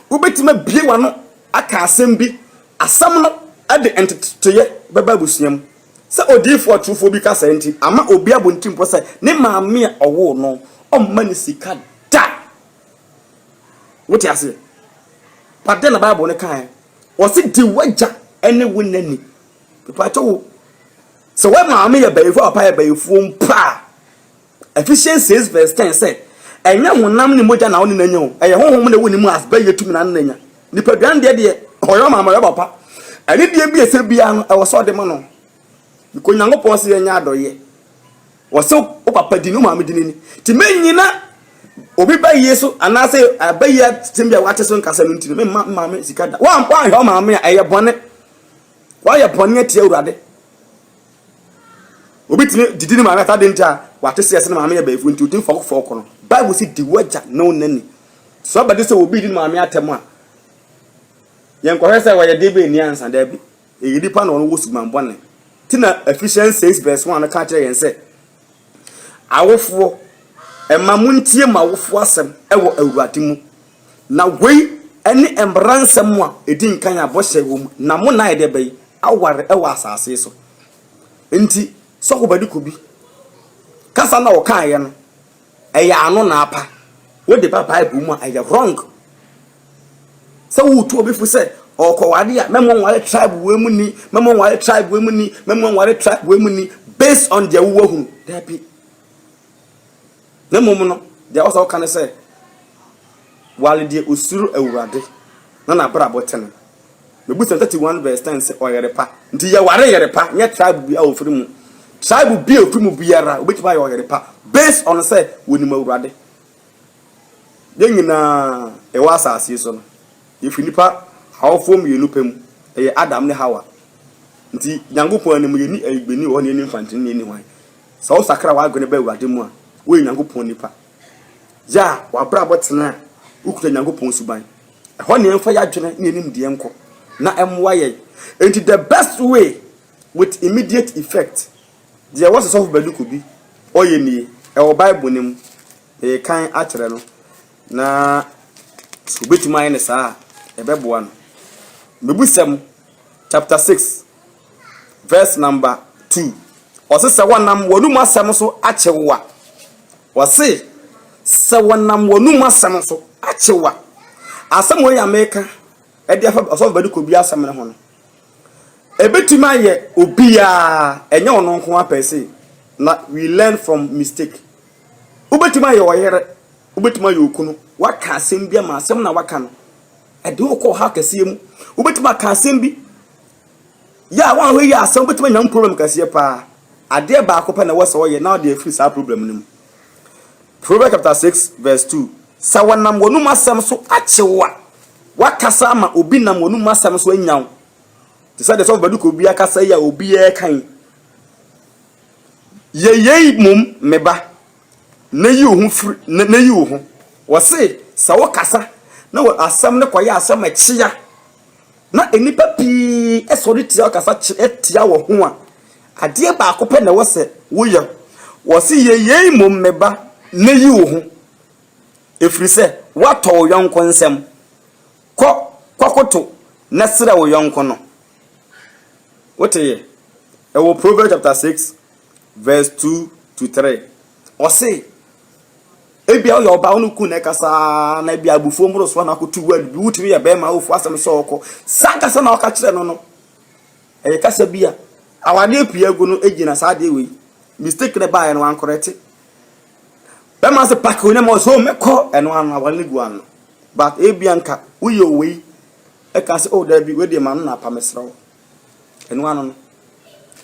Wobɛtumi abue w'ano aka asɛm bi, asɛm no de nteteeɛ bɛba abusua mu. Sɛ odiyifoɔ atorofoɔ bi ka saa nti, ama obi abɔ ne tirim pɔ sɛ ne maame a ɔwoo no, ɔmma no sika da. Wote aseɛ? But dɛn na Bible no kaeɛ? Ɔse di w'agya ne wo na ni. Mepakyɛ wo, sɛ wo maame yɛ bayifoɔ a papa yɛ bayifoɔ mpo a, Ephesians 6 verse 10 sɛ, ɛnyɛ honam ne mogya na wo ne no anya o, ɛyɛ honhom na ɛwɔ ne mu as bɛyɛ tumi na ne no anya. Nipadua no deɛ deɛ, ɔyɛ ɔmaame ɔyɛ papa. Ɛne deɛ bi ɛsɛ biara no, ɛwɔ sɛ ɔde ma no. Because Nyankopɔn sɛ yɛnyɛ adɔyɛ. Wɔsɛ wo papa di ni, wo maame di ni. Nti mennyina obi bayie so anaasɛ abayie asɛm bi a wate so nkasa no nti no, memma me maame sika da. Woanhwɛ wo maame a, ɛyɛ bɔne. Woayɛ bɔne atia Awurade. Obi tumi didi ne maame atade nti a wate sɛ ɛsɛ ne maame yɛ bayifo nti otumi fɔko fɔko no. Bible si di w'agya ne wo nani. So abɛde sɛ obi di ne maame atɛm a, yɛnkɔhwɛ sɛ wɔyɛ de bɛn ni ansa daabi. Ɛyɛ nipa na ɔno wɔ suban bɔne. Ti na Ephesians 6 verse 1 no ka kyerɛ yɛn sɛ, Awofoɔ, ɛma montie mo awofoɔ asɛm wɔ Awurade mu. Na wei ne mmara nsɛm a ɛdi nkan a bɔhyɛ wɔ mu, na mo nna ayɛ dɛ bɛyi aware wɔ asase so. Nti, sɔfo Badiko bi, kasa na ɔkaeɛ no, ɛyɛ ano na apa. Wode ba Bible mu a, ɛyɛ wrong. Sɛ woretu obi fo sɛ ɔrekɔware a, mɛma ɔnware tribe wei mu ni, mɛma ɔnware tribe wei mu ni, mɛma ɔnware tribe wei mu ni, based on deɛ wowɔ hunu. Dabi. Na mmom no, deɛ ɛwɔ sɛ woka ne sɛ, ware deɛ osuro Awurade na n'abrabɔ tene. Mebusɛm 31 verse 10 sɛ ɔyere pa. Nti yɛware yere pa, nyɛ tribe bi a ofiri mu. Tribe bi a ofiri mu biara, obetumi ayɛ ɔyere pa based on sɛ wɔnim Awurade. Yɛn nyinaa yɛwɔ asase yi so no, yɛfiri nnipa awofoɔ mmienu pɛ mu, ɛyɛ Adam ne Hawa. Nti Nyankopɔn anim yɛnni ayigbeni wɔ hɔ na yɛnni mfantini na yɛnni hwan. Sɛ wosakra w'adwene ba Awurade mu a, woyɛ Nyankopɔn nipa. Yɛ a w'abrabɔ tene a, wokuta Nyankopɔn suban. Ɛhɔ na yɛmfa yɛadwene ne yɛn nimdeɛ nkɔ na ɛmmoa yɛn. Enti the best way with immediate effect, deɛ ɛwɔ sɛ sɔfo Baduku bi ɔyɛ nie, ɛwɔ Bible no mu. Merekan akyerɛ no, na sɛ obetumi ayɛ no saa a, ɛbɛboa no. Mmebusɛm chapter 6 verse number 2. Ɔse sɛ wɔnam wɔn asɛm so akye wo a, ɔse sɛ wɔnam wɔn asɛm so akye wo a, asɛm wei a meka ɛde afa ɔsɔfo bɛde kɔ bi asɛm no ho no, ebetumi ayɛ obiara, ɛnyɛ ɔno nko ara per se, na we learn from mistake. Wobɛtumi ayɛ ɔyere, wobɛtumi ayɛ okunu, waka asɛm bi ama asɛm na waka no, ɛde wo kɔ ɔhaw kɛseɛ mu. Wobɛtumi aka asɛm bi, yɛ a woanhwɛ yie asɛm wobɛtumi anya problem kɛseɛ paa. Adeɛ baako pɛ na ɛwɔ sɛ ɔyɛ na ɔde afiri saa problem no mu. Proverbs chapter 6 verse 2. Sɛ wɔnam wɔnum asɛm so akye wo a, wakasa ama obi nam wɔnum asɛm so anya wo. Te sɛ deɛ sɔfo Baduko bi akasa yi a obiara kan. Yɛ yei mmom, me ba, na yi wo ho firi, na, na yi wo ho. Wɔse, sɛ wokasa na wɔ asɛm no kɔyɛ asɛm ɛkyea, na nnipa pii sɔre tia ɔkasa tia wɔ ho a, adeɛ baako pɛ na ɛwɔ sɛ woyɛ. Wɔse, yɛ yei mmom, me ba, na yi wo ho, ɛfiri sɛ woatɔ wo yɔnko nsam. Kɔ, kɔkoto na srɛ wo yɔnko no. Wote yɛ? Ɛwɔ Proverbs chapter 6 verse 2 to 3. Ɔse, ebia woyɛ ɔbaa wo ne kun na ɛkasa na ebia abufuo mmorosoɔ na akoto word bi wotumi yɛ bɛrima wofu asɛm sɛ ɔkɔ. Saa kasa na ɔka kyerɛ no no, ɛyɛ kasa bi a awadeɛ pii agu no gyina saa adeɛ wei. Mistake na ɛbaeɛ no wankorɛte. Bɛrima sɛ paki wo nneɛma ɔsɛ mɛkɔ ɛno ano aware no gu ano. But ebia nka woyɛ wei ɛka sɛ oh daabi wei deɛ ma no na apa mesrɛ wo. Ɛno ano no.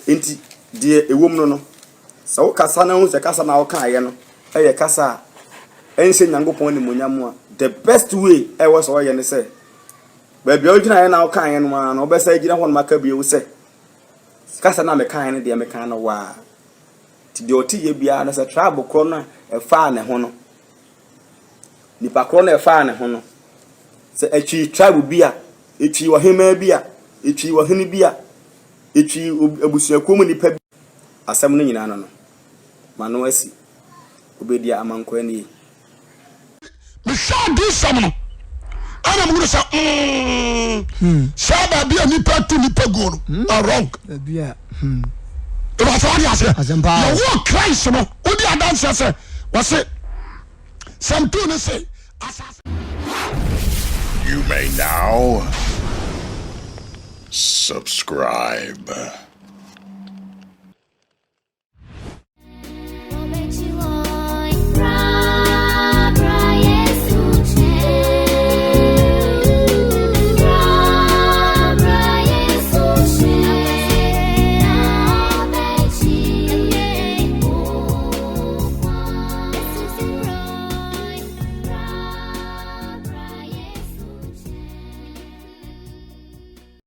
Enti deɛ ɛwom no no, sɛ wokasa na wohu sɛ kasa na wokaeɛ no ɛyɛ kasa a ɛnhyɛ Nyankopɔn animuonyam a, the best way ɛwɔ sɛ ɔyɛ ne sɛ baabi a wogyinaeɛ na wokaeɛ no ara no wobɛsa gyina hɔ nom aka bio sɛ kasa no a mekaeɛ no deɛ mekaa no waa. Nti deɛ ɔte yɛ biara no sɛ tribe korɔ no a ɛfaa ne ho no, nipa korɔ no a ɛfaa ne ho no, sɛ ɛtwii tribe bi a, ɛtwii ɔhemaa bi a, ɛtwii ɔhene bi a, ɛtwii abusuakuo mu nipa bi. Asɛm no nyinaa no no, m'ano asi. Obedia Amankwaa nie. Mehwɛ adiyisɛm no ɛna mehunu sɛ mm, hmm. saa baabi a nipa tu nipa guo no hmm. na wrong. Ìbàsọ̀ wọ́n di aseɛ. Yɛwɔ Christ no, wodi adanseɛ sɛ wɔse Psalm 2 no se asase. You may now subscribe.